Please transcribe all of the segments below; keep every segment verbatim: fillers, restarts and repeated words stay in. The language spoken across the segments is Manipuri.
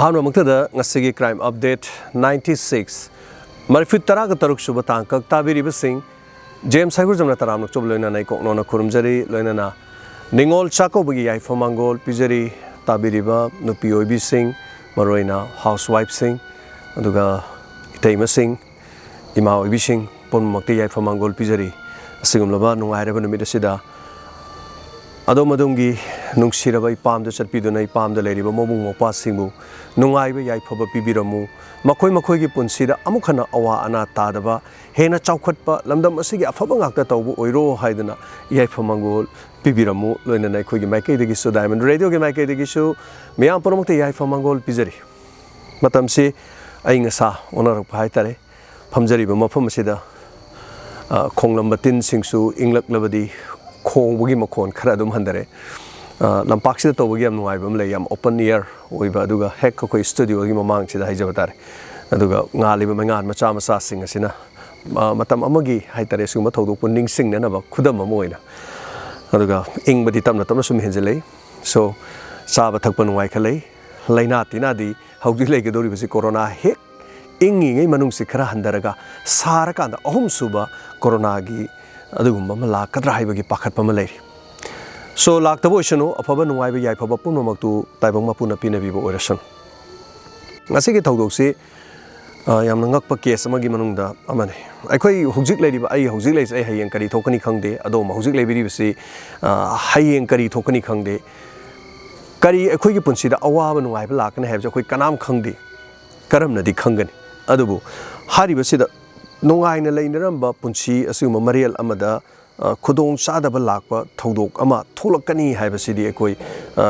ꯑꯍꯥꯟꯕꯃꯛꯇꯗ ꯉꯁꯤꯒꯤ Crime Update ninety six, ꯃꯔꯤꯐꯨ ꯇꯔꯥꯒ ꯇꯔꯨꯛ ꯁꯨꯕ ꯇꯥꯡꯀꯛ ꯇꯥꯕꯤꯔꯤꯕꯁꯤꯡ ꯖꯦꯝꯁ ꯍꯩꯒ꯭ꯔꯨꯖꯝꯅ ꯇꯔꯥꯝꯅ ꯑꯣꯛꯆꯕ ꯂꯣꯏꯅꯅ ꯏꯀꯣꯛꯅꯣꯅ ꯈꯨꯔꯨꯝꯖꯔꯤ꯫ ꯂꯣꯏꯅꯅ ꯅꯤꯉꯣꯜ ꯆꯥꯛꯀꯧꯕꯒꯤ ꯌꯥꯏꯐ ꯃꯪꯒꯣꯜ ꯄꯤꯖꯔꯤ꯫ ꯇꯥꯕꯤꯔꯤꯕ ꯅꯨꯄꯤ ꯑꯣꯏꯕꯤꯁꯤꯡ, ꯃꯔꯨꯑꯣꯏꯅ housewife ꯁꯤꯡ, ꯑꯗꯨꯒ ꯏꯇꯩꯃꯁꯤꯡ, ꯏꯃꯥ ꯑꯣꯏꯕꯤꯁꯤꯡ ꯄꯨꯝꯅꯃꯛꯇ ꯌꯥꯏꯐ ꯃꯪꯒꯣꯜ ꯄꯤꯖꯔꯤ꯫ ꯑꯁꯤꯒꯨꯝꯂꯕ ꯅꯨꯡꯉꯥꯏꯔꯕ ꯅꯨꯃꯤꯠ ꯑꯁꯤꯗ ꯑꯗꯣꯝ ꯑꯗꯣꯝꯒꯤ ꯅꯨꯡꯁꯤꯔꯕ ꯏꯄꯥꯝꯗ ꯆꯠꯄꯤꯗꯨꯅ ꯏꯄꯥꯝꯗ ꯂꯩꯔꯤꯕ ꯃꯕꯨꯡ ꯃꯧꯄ꯭ꯋꯥꯁꯤꯡꯕꯨ ꯅꯨꯡꯉꯥꯏꯕ ꯌꯥꯏꯐꯕ ꯄꯤꯕꯤꯔꯝꯃꯨ꯫ ꯃꯈꯣꯏ ꯃꯈꯣꯏꯒꯤ ꯄꯨꯟꯁꯤꯗ ꯑꯃꯨꯛ ꯍꯟꯅ ꯑꯋꯥ ꯑꯅꯥ ꯇꯥꯗꯕ, ꯍꯦꯟꯅ ꯆꯥꯎꯈꯠꯄ, ꯂꯝꯗꯝ ꯑꯁꯤꯒꯤ ꯑꯐꯕ ꯉꯥꯛꯇ ꯇꯧꯕ ꯑꯣꯏꯔꯣ ꯍꯥꯏꯗꯨꯅ ꯌꯥꯏꯐ ꯃꯪꯒꯣꯜ ꯄꯤꯕꯤꯔꯝꯃꯨ꯫ ꯂꯣꯏꯅꯅ ꯑꯩꯈꯣꯏꯒꯤ ꯃꯥꯏꯀꯩꯗꯒꯤꯁꯨ, Diamond Radio ꯒꯤ ꯃꯥꯏꯀꯩꯗꯒꯤꯁꯨ ꯃꯤꯌꯥꯝ ꯄꯨꯝꯅꯃꯛꯇ ꯌꯥꯏꯐ ꯃꯪꯒꯣꯜ ꯄꯤꯖꯔꯤ꯫ ꯃꯇꯝꯁꯤ ꯑꯏꯪ ꯑꯁꯥ ꯑꯣꯟꯅꯔꯛꯄ ꯍꯥꯏꯇꯥꯔꯦ꯫ ꯐꯝꯖꯔꯤꯕ ꯃꯐꯝ ꯑꯁꯤꯗ, ꯑ, ꯈꯣꯡꯂꯝꯕ ꯇꯤꯟꯁꯤꯡꯁꯨ ꯏꯪꯂꯛꯂꯕꯗꯤ ꯈꯣꯡꯕꯒꯤ ꯃꯈꯣꯟ ꯈꯔ ꯑꯗꯨꯝ ꯍꯟꯊꯔꯦ꯫ ꯑ, ꯂꯝꯄꯥꯛꯁꯤꯗ ꯇꯧꯕꯒꯤ ꯌꯥꯝ ꯅꯨꯡꯉꯥꯏꯕ ꯑꯃ ꯂꯩ, ꯌꯥꯝ open air ꯑꯣꯏꯕ, ꯑꯗꯨꯒ ꯍꯦꯛ ꯑꯩꯈꯣꯏ studio ꯒꯤ ꯃꯃꯥꯡꯁꯤꯗ ꯍꯥꯏꯖꯕ ꯇꯥꯔꯦ꯫ ꯑꯗꯨꯒ ꯉꯥꯜꯂꯤꯕ ꯃꯩꯉꯥꯟ ꯃꯆꯥ ꯃꯆꯥꯁꯤꯡ ꯑꯁꯤꯅ, ꯑ, ꯃꯇꯝ ꯑꯃꯒꯤ ꯍꯥꯏꯇꯥꯔꯦ, ꯁꯤꯒꯨꯝꯕ ꯊꯧꯗꯣꯛꯄꯨ ꯅꯤꯡꯁꯤꯡꯅꯅꯕ ꯈꯨꯗꯝ ꯑꯃ ꯑꯣꯏꯅ, ꯑꯗꯨꯒ ꯏꯪꯕꯗꯤ ꯇꯞꯅ ꯇꯞꯅ ꯁꯨꯝ ꯍꯦꯟꯖꯤꯜꯂꯛꯏ꯫ So, ꯆꯥꯕ ꯊꯛꯄ ꯅꯨꯡꯉꯥꯏꯈꯠꯂꯛꯏ꯫ ꯂꯥꯏꯅꯥ ꯇꯤꯟꯅꯥꯗꯤ ꯍꯧꯖꯤꯛ ꯂꯩꯒꯗꯧꯔꯤꯕꯁꯤ ꯀꯣꯔꯣꯅꯥ ꯍꯦꯛ ꯏꯪꯉꯤꯉꯩ ꯃꯅꯨꯡꯁꯤ ꯈꯔ ꯍꯟꯊꯔꯒ ꯁꯥꯔꯀꯥꯟꯗ ꯑꯍꯨꯝꯁꯨꯕ ꯀꯣꯔꯣꯅꯥꯒꯤ ꯑꯗꯨꯒꯨꯝꯕ ꯑꯃ ꯂꯥꯛꯀꯗ꯭ꯔꯥ ꯍꯥꯏꯕꯒꯤ ꯄꯥꯈꯠꯄ ꯑꯃ ꯂꯩꯔꯤ꯫ So, ꯂꯥꯛꯇꯕ ꯑꯣꯏꯁꯅꯨ, ꯑꯐꯕ ꯅꯨꯡꯉꯥꯏꯕ ꯌꯥꯏꯐꯕ ꯄꯨꯝꯅꯃꯛꯇꯨ ꯇꯥꯏꯕꯪ ꯃꯄꯨꯅ ꯄꯤꯅꯕꯤꯕ ꯑꯣꯏꯔꯁꯅꯨ꯫ ꯉꯁꯤꯒꯤ ꯊꯧꯗꯣꯛꯁꯤ, ꯑ, ꯌꯥꯝꯅ ꯉꯛꯄ case ꯑꯃꯒꯤ ꯃꯅꯨꯡꯗ ꯑꯃꯅꯤ꯫ ꯑꯩꯈꯣꯏ ꯍꯧꯖꯤꯛ ꯂꯩꯔꯤꯕ, ꯑꯩ ꯍꯧꯖꯤꯛ ꯂꯩꯔꯤꯁꯦ, ꯑꯩ ꯍꯌꯦꯡ ꯀꯔꯤ ꯊꯣꯛꯀꯅꯤ ꯈꯪꯗꯦ, ꯑꯗꯣꯝ ꯍꯧꯖꯤꯛ ꯂꯩꯕꯤꯔꯤꯕꯁꯤ, ꯑ, ꯍꯌꯦꯡ ꯀꯔꯤ ꯊꯣꯛꯀꯅꯤ ꯈꯪꯗꯦ꯫ ꯀꯔꯤ ꯑꯩꯈꯣꯏꯒꯤ ꯄꯨꯟꯁꯤꯗ ꯑꯋꯥꯕ ꯅꯨꯡꯉꯥꯏꯕ ꯂꯥꯛꯀꯅꯤ ꯍꯥꯏꯕꯁꯦ ꯑꯩꯈꯣꯏ ꯀꯅꯥꯝ ꯈꯪꯗꯦ, ꯀꯔꯝꯅꯗꯤ ꯈꯪꯒꯅꯤ? ꯑꯗꯨꯕꯨ ꯍꯥꯏꯔꯤꯕꯁꯤꯗ ꯅꯨꯡꯉꯥꯏꯅ ꯂꯩꯅꯔꯝꯕ ꯄꯨꯟꯁꯤ ꯑꯁꯤꯒꯨꯝꯕ ꯃꯔꯦꯜ ꯑꯃꯗ, ꯑ, ꯈꯨꯗꯣꯡ ꯆꯥꯗꯕ ꯂꯥꯛꯄ ꯊꯧꯗꯣꯛ ꯑꯃ ꯊꯣꯛꯂꯛꯀꯅꯤ ꯍꯥꯏꯕꯁꯤꯗꯤ ꯑꯩꯈꯣꯏ, ꯑ,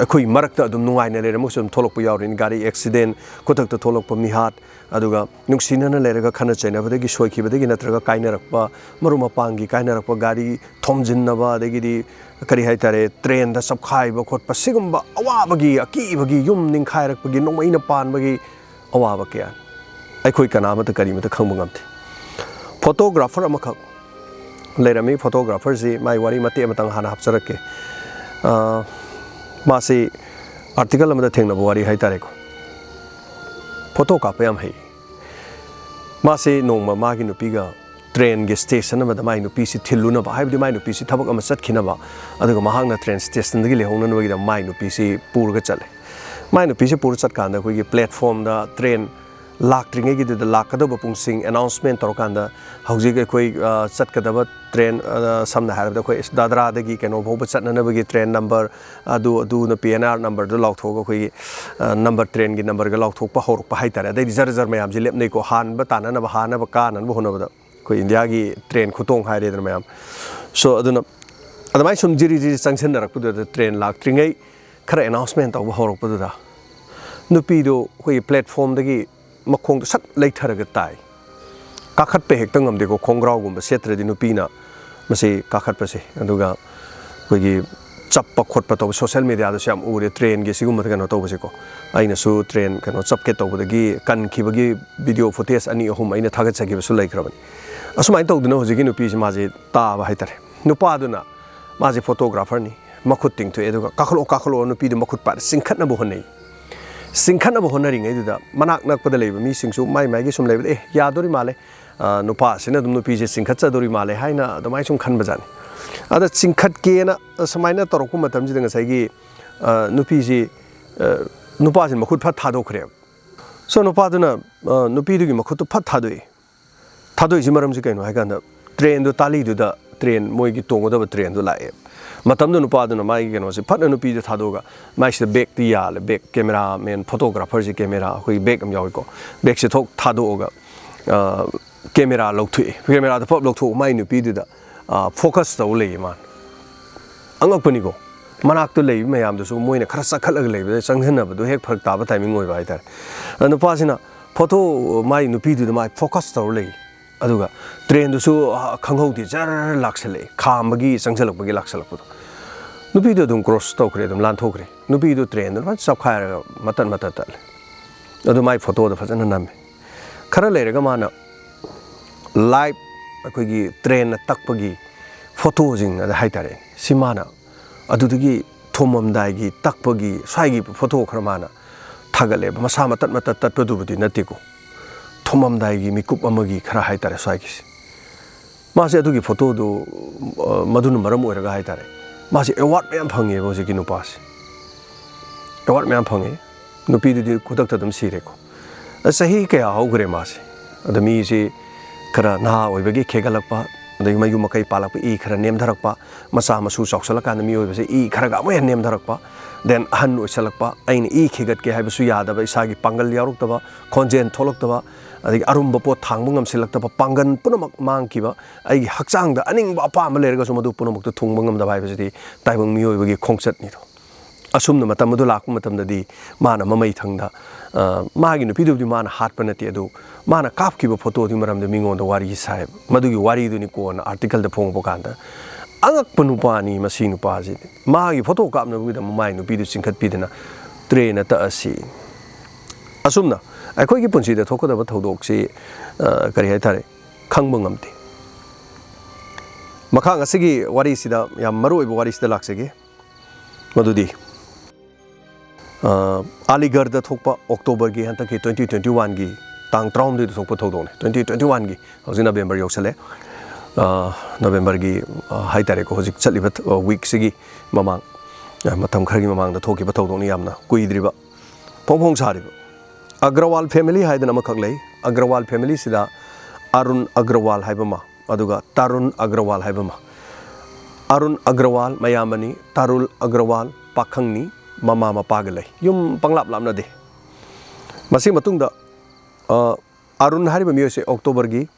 ꯑꯩꯈꯣꯏ ꯃꯔꯛꯇ ꯑꯗꯨꯝ ꯅꯨꯡꯉꯥꯏꯅ ꯂꯩꯔꯝꯃꯒꯁꯨ ꯑꯗꯨꯝ ꯊꯣꯛꯂꯛꯄ ꯌꯥꯎꯔꯤꯅꯤ꯫ ꯒꯥꯔꯤ accident, ꯈꯨꯗꯛꯇ ꯊꯣꯛꯂꯛꯄ ꯃꯤꯍꯥꯠ, ꯑꯗꯨꯒ ꯅꯨꯡꯁꯤꯅꯅ ꯂꯩꯔꯒ ꯈꯠꯅ ꯆꯩꯅꯕꯗꯒꯤ ꯁꯣꯏꯈꯤꯕꯗꯒꯤ ꯅꯠꯇ꯭ꯔꯒ ꯀꯥꯏꯅꯔꯛꯄ, ꯃꯔꯨꯞ ꯃꯄꯥꯡꯒꯤ ꯀꯥꯏꯅꯔꯛꯄ, ꯒꯥꯔꯤ ꯊꯣꯝꯖꯤꯟꯅꯕ, ꯑꯗꯒꯤꯗꯤ ꯀꯔꯤ ꯍꯥꯏꯇꯥꯔꯦ, train ꯗ ꯆꯞꯈꯥꯏꯕ ꯈꯣꯠꯄ, ꯁꯤꯒꯨꯝꯕ ꯑꯋꯥꯕꯒꯤ, ꯑꯀꯤꯕꯒꯤ, ꯌꯨꯝ ꯅꯤꯡꯈꯥꯏꯔꯛꯄꯒꯤ, ꯅꯣꯡꯃꯩꯅ ꯄꯥꯟꯕꯒꯤ ꯑꯋꯥꯕ ꯀꯌꯥꯅꯤ꯫ ꯑꯩꯈꯣꯏ ꯀꯅꯥꯃꯠꯇ ꯀꯔꯤꯃꯠꯇ ꯈꯪꯕ ꯉꯝꯗꯦ꯫ Photographer ꯑꯃꯈꯛ ꯂꯩꯔꯝꯃꯤ꯫ Photographer ꯁꯤ ꯃꯥꯏ ꯋꯥꯔꯤ ꯃꯇꯦꯛ ꯑꯃꯇꯪ ꯍꯥꯟꯅ ꯍꯥꯞꯆꯔꯛꯀꯦ꯫ ꯑ, ꯃꯥꯁꯤ article ꯑꯃꯗ ꯊꯦꯡꯅꯕ ꯋꯥꯔꯤ ꯍꯥꯏꯇꯥꯔꯦꯀꯣ꯫ ꯐꯣꯇꯣ ꯀꯥꯞꯄ ꯌꯥꯝ ꯍꯩ꯫ ꯃꯥꯁꯦ ꯅꯣꯡꯃ ꯃꯥꯒꯤ ꯅꯨꯄꯤꯒ ꯇ꯭ꯔꯦꯟꯒꯤ ꯁ꯭ꯇꯦꯁꯟ ꯑꯃꯗ ꯃꯥꯏ ꯅꯨꯄꯤꯁꯤ ꯊꯤꯜꯂꯨꯅꯕ, ꯍꯥꯏꯕꯗꯤ ꯃꯥꯏ ꯅꯨꯄꯤꯁꯤ ꯊꯕꯛ ꯑꯃ ꯆꯠꯈꯤꯅꯕ, ꯑꯗꯨꯒ ꯃꯍꯥꯛꯅ ꯇ꯭ꯔꯦꯟ ꯁ꯭ꯇꯦꯁꯟꯗꯒꯤ ꯂꯩꯍꯧꯅꯅꯕꯒꯤꯗꯃꯛ ꯃꯥꯏ ꯅꯨꯄꯤꯁꯤ ꯄꯨꯔꯒ ꯆꯠꯂꯦ꯫ ꯃꯥꯏ ꯅꯨꯄꯤꯁꯤ ꯄꯨꯔ ꯆꯠꯀꯥꯟꯗ ꯑꯩꯈꯣꯏꯒꯤ ꯄ꯭ꯂꯦꯠꯐꯣꯝꯗ ꯇ꯭ꯔꯦꯟ ꯂꯥꯛꯇ꯭ꯔꯤꯉꯩꯒꯤꯗꯨꯗ, ꯂꯥꯛꯀꯗꯧꯕ ꯄꯨꯡꯁꯤꯡ ꯑꯦꯅꯥꯎꯟꯁꯃꯦꯟ ꯇꯧꯔꯀꯥꯟꯗ, ꯍꯧꯖꯤꯛ ꯑꯩꯈꯣꯏ, ꯑ, ꯆꯠꯀꯗꯕ ꯇ꯭ꯔꯦꯟ, ꯑ, ꯁꯝꯅ ꯍꯥꯏꯔꯕꯗ ꯑꯩꯈꯣꯏ ꯗꯥꯗ꯭ꯔꯥꯗꯒꯤ ꯀꯩꯅꯣ ꯐꯥꯎꯕ ꯆꯠꯅꯅꯕꯒꯤ ꯇ꯭ꯔꯦꯟ ꯅꯝꯕꯔ ꯑꯗꯨ, ꯑꯗꯨꯅ ꯄꯤ ꯑꯦꯟ ꯑꯥꯔ ꯅꯝꯕꯔꯗꯨ ꯂꯥꯎꯊꯣꯛꯑꯒ ꯑꯩꯈꯣꯏꯒꯤ, ꯑ, ꯅꯝꯕꯔ, ꯇ꯭ꯔꯦꯟꯒꯤ ꯅꯝꯕꯔꯒ ꯂꯥꯎꯊꯣꯛꯄ ꯍꯧꯔꯛꯄ ꯍꯥꯏꯇꯥꯔꯦ꯫ ꯑꯗꯩꯗꯤ ꯖꯔ ꯖꯔ ꯃꯌꯥꯝꯁꯤ ꯂꯦꯞꯅꯩꯀꯣ, ꯍꯥꯟꯕ ꯇꯥꯅꯅꯕ, ꯍꯥꯟꯅꯕ ꯀꯥꯅꯅꯕ ꯍꯣꯠꯅꯕꯗ꯫ ꯑꯩꯈꯣꯏ ꯏꯟꯗꯤꯌꯥꯒꯤ ꯇ꯭ꯔꯦꯟ ꯈꯨꯇꯣꯡ ꯍꯥꯏꯔꯦꯗꯅ ꯃꯌꯥꯝ꯫ So, ꯑꯗꯨꯅ ꯑꯗꯨꯃꯥꯏꯅ ꯁꯨꯝ ꯖꯤꯔꯤ ꯖꯤꯔꯤ ꯆꯪꯁꯤꯟꯅꯔꯛꯄꯗꯨꯗ, ꯇ꯭ꯔꯦꯟ ꯂꯥꯛꯇ꯭ꯔꯤꯉꯩ ꯈꯔ ꯑꯦꯅꯥꯎꯟꯁꯃꯦꯟ ꯇꯧꯕ ꯍꯧꯔꯛꯄꯗꯨꯗ, ꯅꯨꯄꯤꯗꯣ ꯑꯩꯈꯣꯏꯒꯤ ꯄ꯭ꯂꯦꯠꯐꯣꯝꯗꯒꯤ ꯃꯈꯣꯡꯗꯣ ꯁꯠ ꯂꯩꯊꯔꯒ ꯇꯥꯏ꯫ ꯀꯥꯈꯠꯄ ꯍꯦꯛꯇ ꯉꯝꯗꯦꯀꯣ, ꯈꯣꯡꯒ꯭ꯔꯥꯎꯒꯨꯝꯕ ꯁꯦꯠꯇ꯭ꯔꯗꯤ ꯅꯨꯄꯤꯅ ꯃꯁꯤ ꯀꯥꯈꯠꯄꯁꯦ꯫ ꯑꯗꯨꯒ ꯑꯩꯈꯣꯏꯒꯤ ꯆꯞꯄ ꯈꯣꯠꯄ ꯇꯧꯕ, ꯁꯣꯁꯦꯜ ꯃꯦꯗꯤꯌꯥꯗꯁꯨ ꯌꯥꯝ ꯎꯔꯦ, ꯇ꯭ꯔꯦꯟꯒꯤ ꯁꯤꯒꯨꯝꯕꯗ ꯀꯩꯅꯣ ꯇꯧꯕꯁꯦꯀꯣ꯫ ꯑꯩꯅꯁꯨ ꯇ꯭ꯔꯦꯟ ꯀꯩꯅꯣ ꯆꯞꯀꯦ ꯇꯧꯕꯗꯒꯤ ꯀꯟꯈꯤꯕꯒꯤ ꯚꯤꯗꯤꯑꯣ ꯐꯨꯇꯦꯖ ꯑꯅꯤ ꯑꯍꯨꯝ ꯑꯩꯅ ꯊꯥꯒꯠꯆꯈꯤꯕꯁꯨ ꯂꯩꯈ꯭ꯔꯕꯅꯤ꯫ ꯑꯁꯨꯃꯥꯏꯅ ꯇꯧꯗꯅ ꯍꯧꯖꯤꯛꯀꯤ ꯅꯨꯄꯤꯁꯤ ꯃꯥꯁꯦ ꯇꯥꯕ ꯍꯥꯏꯇꯥꯔꯦ꯫ ꯅꯨꯄꯥꯗꯨꯅ, ꯃꯥꯁꯦ ꯐꯣꯇꯣꯒ꯭ꯔꯥꯐꯔꯅꯤ, ꯃꯈꯨꯠ ꯇꯤꯡꯊꯣꯛꯑꯦ, ꯑꯗꯨꯒ "ꯀꯥꯈꯠꯂꯛꯑꯣ, ꯀꯥꯈꯠꯂꯛꯑꯣ", ꯅꯨꯄꯤꯗꯨ ꯃꯈꯨꯠ ꯄꯥꯏꯔ ꯆꯤꯡꯈꯠꯅꯕ ꯍꯣꯠꯅꯩ꯫ ꯆꯤꯡꯈꯠꯅꯕ ꯍꯣꯠꯅꯔꯤꯉꯩꯗꯨꯗ ꯃꯅꯥꯛ ꯅꯛꯄꯗ ꯂꯩꯕ ꯃꯤꯁꯤꯡꯁꯨ ꯃꯥꯏ ꯃꯥꯏꯒꯤ ꯁꯨꯝ ꯂꯩꯕꯗ, "ꯑꯦ, ꯌꯥꯗꯣꯔꯤ ꯃꯥꯜꯂꯦ, ꯑ, ꯅꯨꯄꯥꯁꯤꯅ ꯑꯗꯨꯝ ꯅꯨꯄꯤꯁꯦ ꯆꯤꯡꯈꯠꯆꯗꯣꯔꯤ ꯃꯥꯜꯂꯦ" ꯍꯥꯏꯅ ꯑꯗꯨꯃꯥꯏꯅ ꯁꯨꯝ ꯈꯟꯕꯖꯥꯠꯅꯤ꯫ ꯑꯗ ꯆꯤꯡꯈꯠꯀꯦꯅ ꯁꯨꯃꯥꯏꯅ ꯇꯧꯔꯛꯄ ꯃꯇꯝꯁꯤꯗ ꯉꯁꯥꯏꯒꯤ, ꯑ, ꯅꯨꯄꯤꯁꯤ, ꯑ, ꯅꯨꯄꯥꯁꯤ ꯃꯈꯨꯠ ꯐꯠ ꯊꯥꯗꯣꯛꯈ꯭ꯔꯦꯕ꯫ So, ꯅꯨꯄꯥꯗꯨꯅ, ꯑ, ꯅꯨꯄꯤꯗꯨꯒꯤ ꯃꯈꯨꯠꯇꯨ ꯐꯠ ꯊꯥꯗꯣꯛꯏ꯫ ꯊꯥꯗꯣꯛꯏꯁꯤ ꯃꯔꯝꯁꯤ ꯀꯩꯅꯣ ꯍꯥꯏ ꯀꯥꯟꯗ, ꯇ꯭ꯔꯦꯟꯗꯣ ꯇꯥꯂꯤꯗꯨꯗ ꯇ꯭ꯔꯦꯟ, ꯃꯣꯏꯒꯤ ꯇꯣꯡꯒꯗꯕ ꯇ꯭ꯔꯦꯟꯗꯣ ꯂꯥꯛꯑꯦ꯫ ꯃꯇꯝꯗꯨ ꯅꯨꯄꯥꯗꯨꯅ ꯃꯥꯒꯤ ꯀꯩꯅꯣꯁꯦ ꯐꯠꯅ ꯅꯨꯄꯤꯗ ꯊꯥꯗꯣꯛꯑꯒ, ꯃꯥꯏꯁꯤꯗ ꯕꯦꯒꯇꯤ ꯌꯥꯜꯂꯦ, ꯕꯦꯒ, ꯀꯦꯃꯦꯔꯥ ꯃꯦꯟ, ꯐꯣꯇꯣꯒ꯭ꯔꯥꯐꯔꯁꯤ ꯀꯦꯃꯦꯔꯥ, ꯑꯩꯈꯣꯏꯒꯤ ꯕꯦꯒ ꯑꯃ ꯌꯥꯎꯏꯀꯣ, ꯕꯦꯒꯁꯦ ꯊꯣꯛ ꯊꯥꯗꯣꯛꯑꯒ, ꯑ, ꯀꯦꯃꯦꯔꯥ ꯂꯧꯊꯣꯛꯑꯦ꯫ ꯀꯦꯃꯦꯔꯥꯗꯣ ꯄꯞ ꯂꯧꯊꯣꯛꯑ ꯃꯥꯏ ꯅꯨꯄꯤꯗꯨꯗ, ꯑ, ꯐꯣꯀꯁ ꯇꯧ ꯂꯩꯌꯦ ꯃꯥꯅ꯫ ꯑꯉꯛꯄꯅꯤꯀꯣ꯫ ꯃꯅꯥꯛꯇ ꯂꯩꯕ ꯃꯌꯥꯝꯗꯨꯁꯨ ꯃꯣꯏꯅ ꯈꯔ ꯆꯠꯈꯠꯂꯒ ꯂꯩꯕꯗ ꯆꯪꯁꯤꯟꯅꯕꯗꯣ ꯍꯦꯛ ꯐꯔꯛ ꯇꯥꯕ ꯇꯥꯏꯃꯤꯡ ꯑꯣꯏꯕ ꯍꯥꯏꯇꯥꯔꯦ꯫ ꯑ, ꯅꯨꯄꯥꯁꯤꯅ ꯐꯣꯇꯣ, ꯃꯥꯏ ꯅꯨꯄꯤꯗꯨꯗ ꯃꯥꯏ ꯐꯣꯀꯁ ꯇꯧꯔ ꯂꯩ꯫ ꯑꯗꯨꯒ ꯇ꯭ꯔꯦꯟꯗꯨꯁꯨ, ꯑ, ꯈꯪꯍꯧꯗꯦ, ꯖꯔ ꯂꯥꯛꯁꯜꯂꯛꯑꯦ, ꯈꯥꯝꯕꯒꯤ ꯆꯪꯁꯤꯜꯂꯛꯄꯒꯤ ꯂꯥꯛꯁꯜꯂꯛꯄꯗꯣ꯫ ꯅꯨꯄꯤꯗꯣ ꯑꯗꯨꯝ ꯀ꯭ꯔꯣꯁ ꯇꯧꯈ꯭ꯔꯦ, ꯑꯗꯨꯝ ꯂꯥꯟꯊꯣꯛꯈ꯭ꯔꯦ꯫ ꯅꯨꯄꯤꯗꯣ ꯇ꯭ꯔꯦꯟꯗꯣ ꯂꯣꯏ ꯆꯞꯈꯥꯏꯔꯒ ꯃꯇꯠ ꯃꯇꯠ ꯇꯠꯂꯦ꯫ ꯑꯗꯨ ꯃꯥꯏ ꯐꯣꯇꯣꯗꯣ ꯐꯖꯅ ꯅꯝꯃꯦ꯫ ꯈꯔ ꯂꯩꯔꯒ ꯃꯥꯅ ꯂꯥꯏꯚ ꯑꯩꯈꯣꯏꯒꯤ ꯇ꯭ꯔꯦꯟꯅ ꯇꯛꯄꯒꯤ ꯐꯣꯇꯣꯁꯤꯡ ꯑꯗ ꯍꯥꯏꯇꯥꯔꯦ, ꯁꯤ ꯃꯥꯅ ꯑꯗꯨꯗꯒꯤ ꯊꯣꯝꯃꯝꯗꯥꯏꯒꯤ ꯇꯛꯄꯒꯤ ꯁ꯭ꯋꯥꯏꯒꯤ ꯐꯣꯇꯣ ꯈꯔ ꯃꯥꯅ ꯊꯥꯒꯠꯂꯦꯕ꯫ ꯃꯁꯥ ꯃꯇꯠ ꯃꯇꯠ ꯇꯠꯄꯗꯨꯕꯨꯗꯤ ꯅꯠꯇꯦꯀꯣ, ꯊꯨꯝꯃꯝꯗꯥꯏꯒꯤ ꯃꯤꯀꯨꯞ ꯑꯃꯒꯤ ꯈꯔ ꯍꯥꯏꯇꯥꯔꯦ ꯁ꯭ꯋꯥꯏꯒꯤꯁꯦ꯫ ꯃꯥꯁꯦ ꯑꯗꯨꯒꯤ ꯐꯣꯇꯣꯗꯨ, ꯑ, ꯃꯗꯨꯅ ꯃꯔꯝ ꯑꯣꯏꯔꯒ ꯍꯥꯏꯇꯥꯔꯦ, ꯃꯥꯁꯦ ꯑꯦꯋꯥꯔꯗ ꯃꯌꯥꯝ ꯐꯪꯉꯦꯕ ꯍꯧꯖꯤꯛꯀꯤ ꯅꯨꯄꯥꯁꯦ꯫ ꯑꯦꯋꯥꯔꯗ ꯃꯌꯥꯝ ꯐꯪꯉꯦ꯫ ꯅꯨꯄꯤꯗꯨꯗꯤ ꯈꯨꯗꯛꯇ ꯑꯗꯨꯝ ꯁꯤꯔꯦꯀꯣ꯫ ꯑ, ꯆꯍꯤ ꯀꯌꯥ ꯍꯧꯈ꯭ꯔꯦ ꯃꯥꯁꯦ꯫ ꯑꯗ ꯃꯤꯁꯦ ꯈꯔ ꯅꯍꯥ ꯑꯣꯏꯕꯒꯤ ꯈꯦꯒꯠꯂꯛꯄ, ꯑꯗꯒꯤ ꯃꯌꯨꯝ ꯃꯀꯩ ꯄꯥꯜꯂꯛꯄ, ꯏ ꯈꯔ ꯅꯦꯝꯊꯔꯛꯄ, ꯃꯆꯥ ꯃꯁꯨ ꯆꯥꯎꯁꯜꯂꯛꯀꯥꯟꯗ ꯃꯤꯑꯣꯏꯕꯁꯦ ꯏ ꯈꯔꯒ ꯑꯃꯨꯛ ꯍꯦꯟꯅ ꯅꯦꯝꯊꯔꯛꯄ, then ꯑꯍꯟ ꯑꯣꯏꯁꯜꯂꯛꯄ, ꯑꯩꯅ ꯏ ꯈꯦꯒꯠꯀꯦ ꯍꯥꯏꯕꯁꯨ ꯌꯥꯗꯕ, ꯏꯁꯥꯒꯤ ꯄꯥꯡꯒꯜ ꯌꯥꯎꯔꯛꯇꯕ, ꯈꯣꯟꯖꯦꯜ ꯊꯣꯛꯂꯛꯇꯕ, ꯑꯗꯒꯤ ꯑꯔꯨꯝꯕ ꯄꯣꯠ ꯊꯥꯡꯕ ꯉꯝꯁꯤꯜꯂꯛꯇꯕ, ꯄꯥꯡꯒꯜ ꯄꯨꯝꯅꯃꯛ ꯃꯥꯡꯈꯤꯕ, ꯑꯩꯒꯤ ꯍꯛꯆꯥꯡꯗ ꯑꯅꯤꯡꯕ ꯑꯄꯥꯝꯕ ꯂꯩꯔꯒꯁꯨ ꯃꯗꯨ ꯄꯨꯝꯅꯃꯛꯇ ꯊꯨꯡꯕ ꯉꯝꯗꯕ ꯍꯥꯏꯕꯁꯤꯗꯤ ꯇꯥꯏꯕꯪ ꯃꯤꯑꯣꯏꯕꯒꯤ ꯈꯣꯡꯆꯠꯅꯤꯗꯣ꯫ ꯑꯁꯨꯝꯅ ꯃꯇꯝ ꯑꯗꯨ ꯂꯥꯛꯄ ꯃꯇꯝꯗꯗꯤ ꯃꯥꯅ ꯃꯃꯩ ꯊꯪꯗ, ꯑ, ꯃꯥꯒꯤ ꯅꯨꯄꯤꯗꯨꯕꯨꯗꯤ ꯃꯥꯅ ꯍꯥꯠꯄ ꯅꯠꯇꯦ, ꯑꯗꯨ ꯃꯥꯅ ꯀꯥꯞꯈꯤꯕ ꯐꯣꯇꯣꯗꯨꯒꯤ ꯃꯔꯝꯗ ꯃꯤꯉꯣꯟꯗ ꯋꯥꯔꯤ ꯁꯥꯏꯕ꯫ ꯃꯗꯨꯒꯤ ꯋꯥꯔꯤꯗꯨꯅꯤ ꯀꯣꯟꯅ ꯑꯥꯔꯇꯤꯀꯜꯗ ꯐꯣꯡꯉꯛꯄ ꯀꯥꯟꯗ, "ꯑꯉꯛꯄ ꯅꯨꯄꯥꯅꯤ ꯃꯁꯤ ꯅꯨꯄꯥꯁꯤꯗꯤ, ꯃꯥꯒꯤ ꯐꯣꯇꯣ ꯀꯥꯞꯅꯕꯒꯤꯗꯃꯛ ꯃꯥꯒꯤ ꯅꯨꯄꯤꯗꯨ ꯆꯤꯡꯈꯠꯄꯤꯗꯅ ꯇ꯭ꯔꯦꯟꯅ ꯇꯛꯑꯁꯤ"꯫ ꯑꯁꯨꯝꯅ ꯑꯩꯈꯣꯏꯒꯤ ꯄꯨꯟꯁꯤꯗ ꯊꯣꯛꯀꯗꯕ ꯊꯧꯗꯣꯛꯁꯤ, ꯑ, ꯀꯔꯤ ꯍꯥꯏꯇꯥꯔꯦ, ꯈꯪꯕ ꯉꯝꯗꯦ꯫ ꯃꯈꯥ ꯉꯁꯤꯒꯤ ꯋꯥꯔꯤꯁꯤꯗ ꯌꯥꯝ ꯃꯔꯨ ꯑꯣꯏꯕ ꯋꯥꯔꯤꯁꯤꯗ ꯂꯥꯛꯆꯒꯦ꯫ ꯃꯗꯨꯗꯤ, ꯑ, ꯑꯂꯤꯒꯔꯗ ꯊꯣꯛꯄ ꯑꯣꯛꯇꯣꯕꯔꯒꯤ ꯍꯟꯗꯛꯀꯤ twenty twenty-oneꯒꯤ ꯇꯥꯡ ꯇꯔꯥꯍꯨꯝꯗꯣꯏꯗ ꯊꯣꯛꯄ ꯊꯧꯗꯣꯛꯅꯤ꯫ Twenty twenty-oneꯒꯤ, ꯍꯧꯖꯤꯛ ꯅꯕꯦꯝꯕꯔ ꯌꯧꯁꯜꯂꯦ꯫ ꯑ, ꯅꯕꯦꯝꯕꯔꯒꯤ, ꯑ, ꯍꯥꯏꯇꯥꯔꯦꯀꯣ, ꯍꯧꯖꯤꯛ ꯆꯠꯂꯤꯕ ꯊ-, ꯑ, ꯋꯤꯛꯁꯤꯒꯤ ꯃꯃꯥꯡ, ꯑ, ꯃꯇꯝ ꯈꯔꯒꯤ ꯃꯃꯥꯡꯗ ꯊꯣꯛꯈꯤꯕ ꯊꯧꯗꯣꯛꯅꯤ, ꯌꯥꯝꯅ ꯀꯨꯏꯗ꯭ꯔꯤꯕ, ꯐꯣꯡ ꯐꯣꯡ ꯁꯥꯔꯤꯕ꯫ ꯑꯒ꯭ꯔꯋꯥꯜ ꯐꯦꯃꯤꯂꯤ ꯍꯥꯏꯗꯅ ꯑꯃꯈꯛ ꯂꯩ꯫ ꯑꯒ꯭ꯔꯋꯥꯜ ꯐꯦꯃꯤꯂꯤꯁꯤꯗ ꯑꯔꯨꯟ ꯑꯒ꯭ꯔꯋꯥꯜ ꯍꯥꯏꯕ ꯑꯃ, ꯑꯗꯨꯒ ꯇꯥꯔꯨꯟ ꯑꯒ꯭ꯔꯋꯥꯜ ꯍꯥꯏꯕ ꯑꯃ꯫ ꯑꯔꯨꯟ ꯑꯒ꯭ꯔꯋꯥꯜ ꯃꯌꯥꯝꯕꯅꯤ, ꯇꯥꯔꯨꯜ ꯑꯒ꯭ꯔꯋꯥꯜ ꯄꯥꯈꯪꯅꯤ, ꯃꯃꯥ ꯃꯄꯥꯒ ꯂꯩ꯫ ꯌꯨꯝ ꯄꯪꯂꯥꯞ ꯂꯥꯞꯅꯗꯦ꯫ ꯃꯁꯤ ꯃꯇꯨꯡꯗ, ꯑ, ꯑꯔꯨꯟ ꯍꯥꯏꯔꯤꯕ ꯃꯤꯑꯣꯏꯁꯦ ꯑꯣꯛꯇꯣꯕꯔꯒꯤ,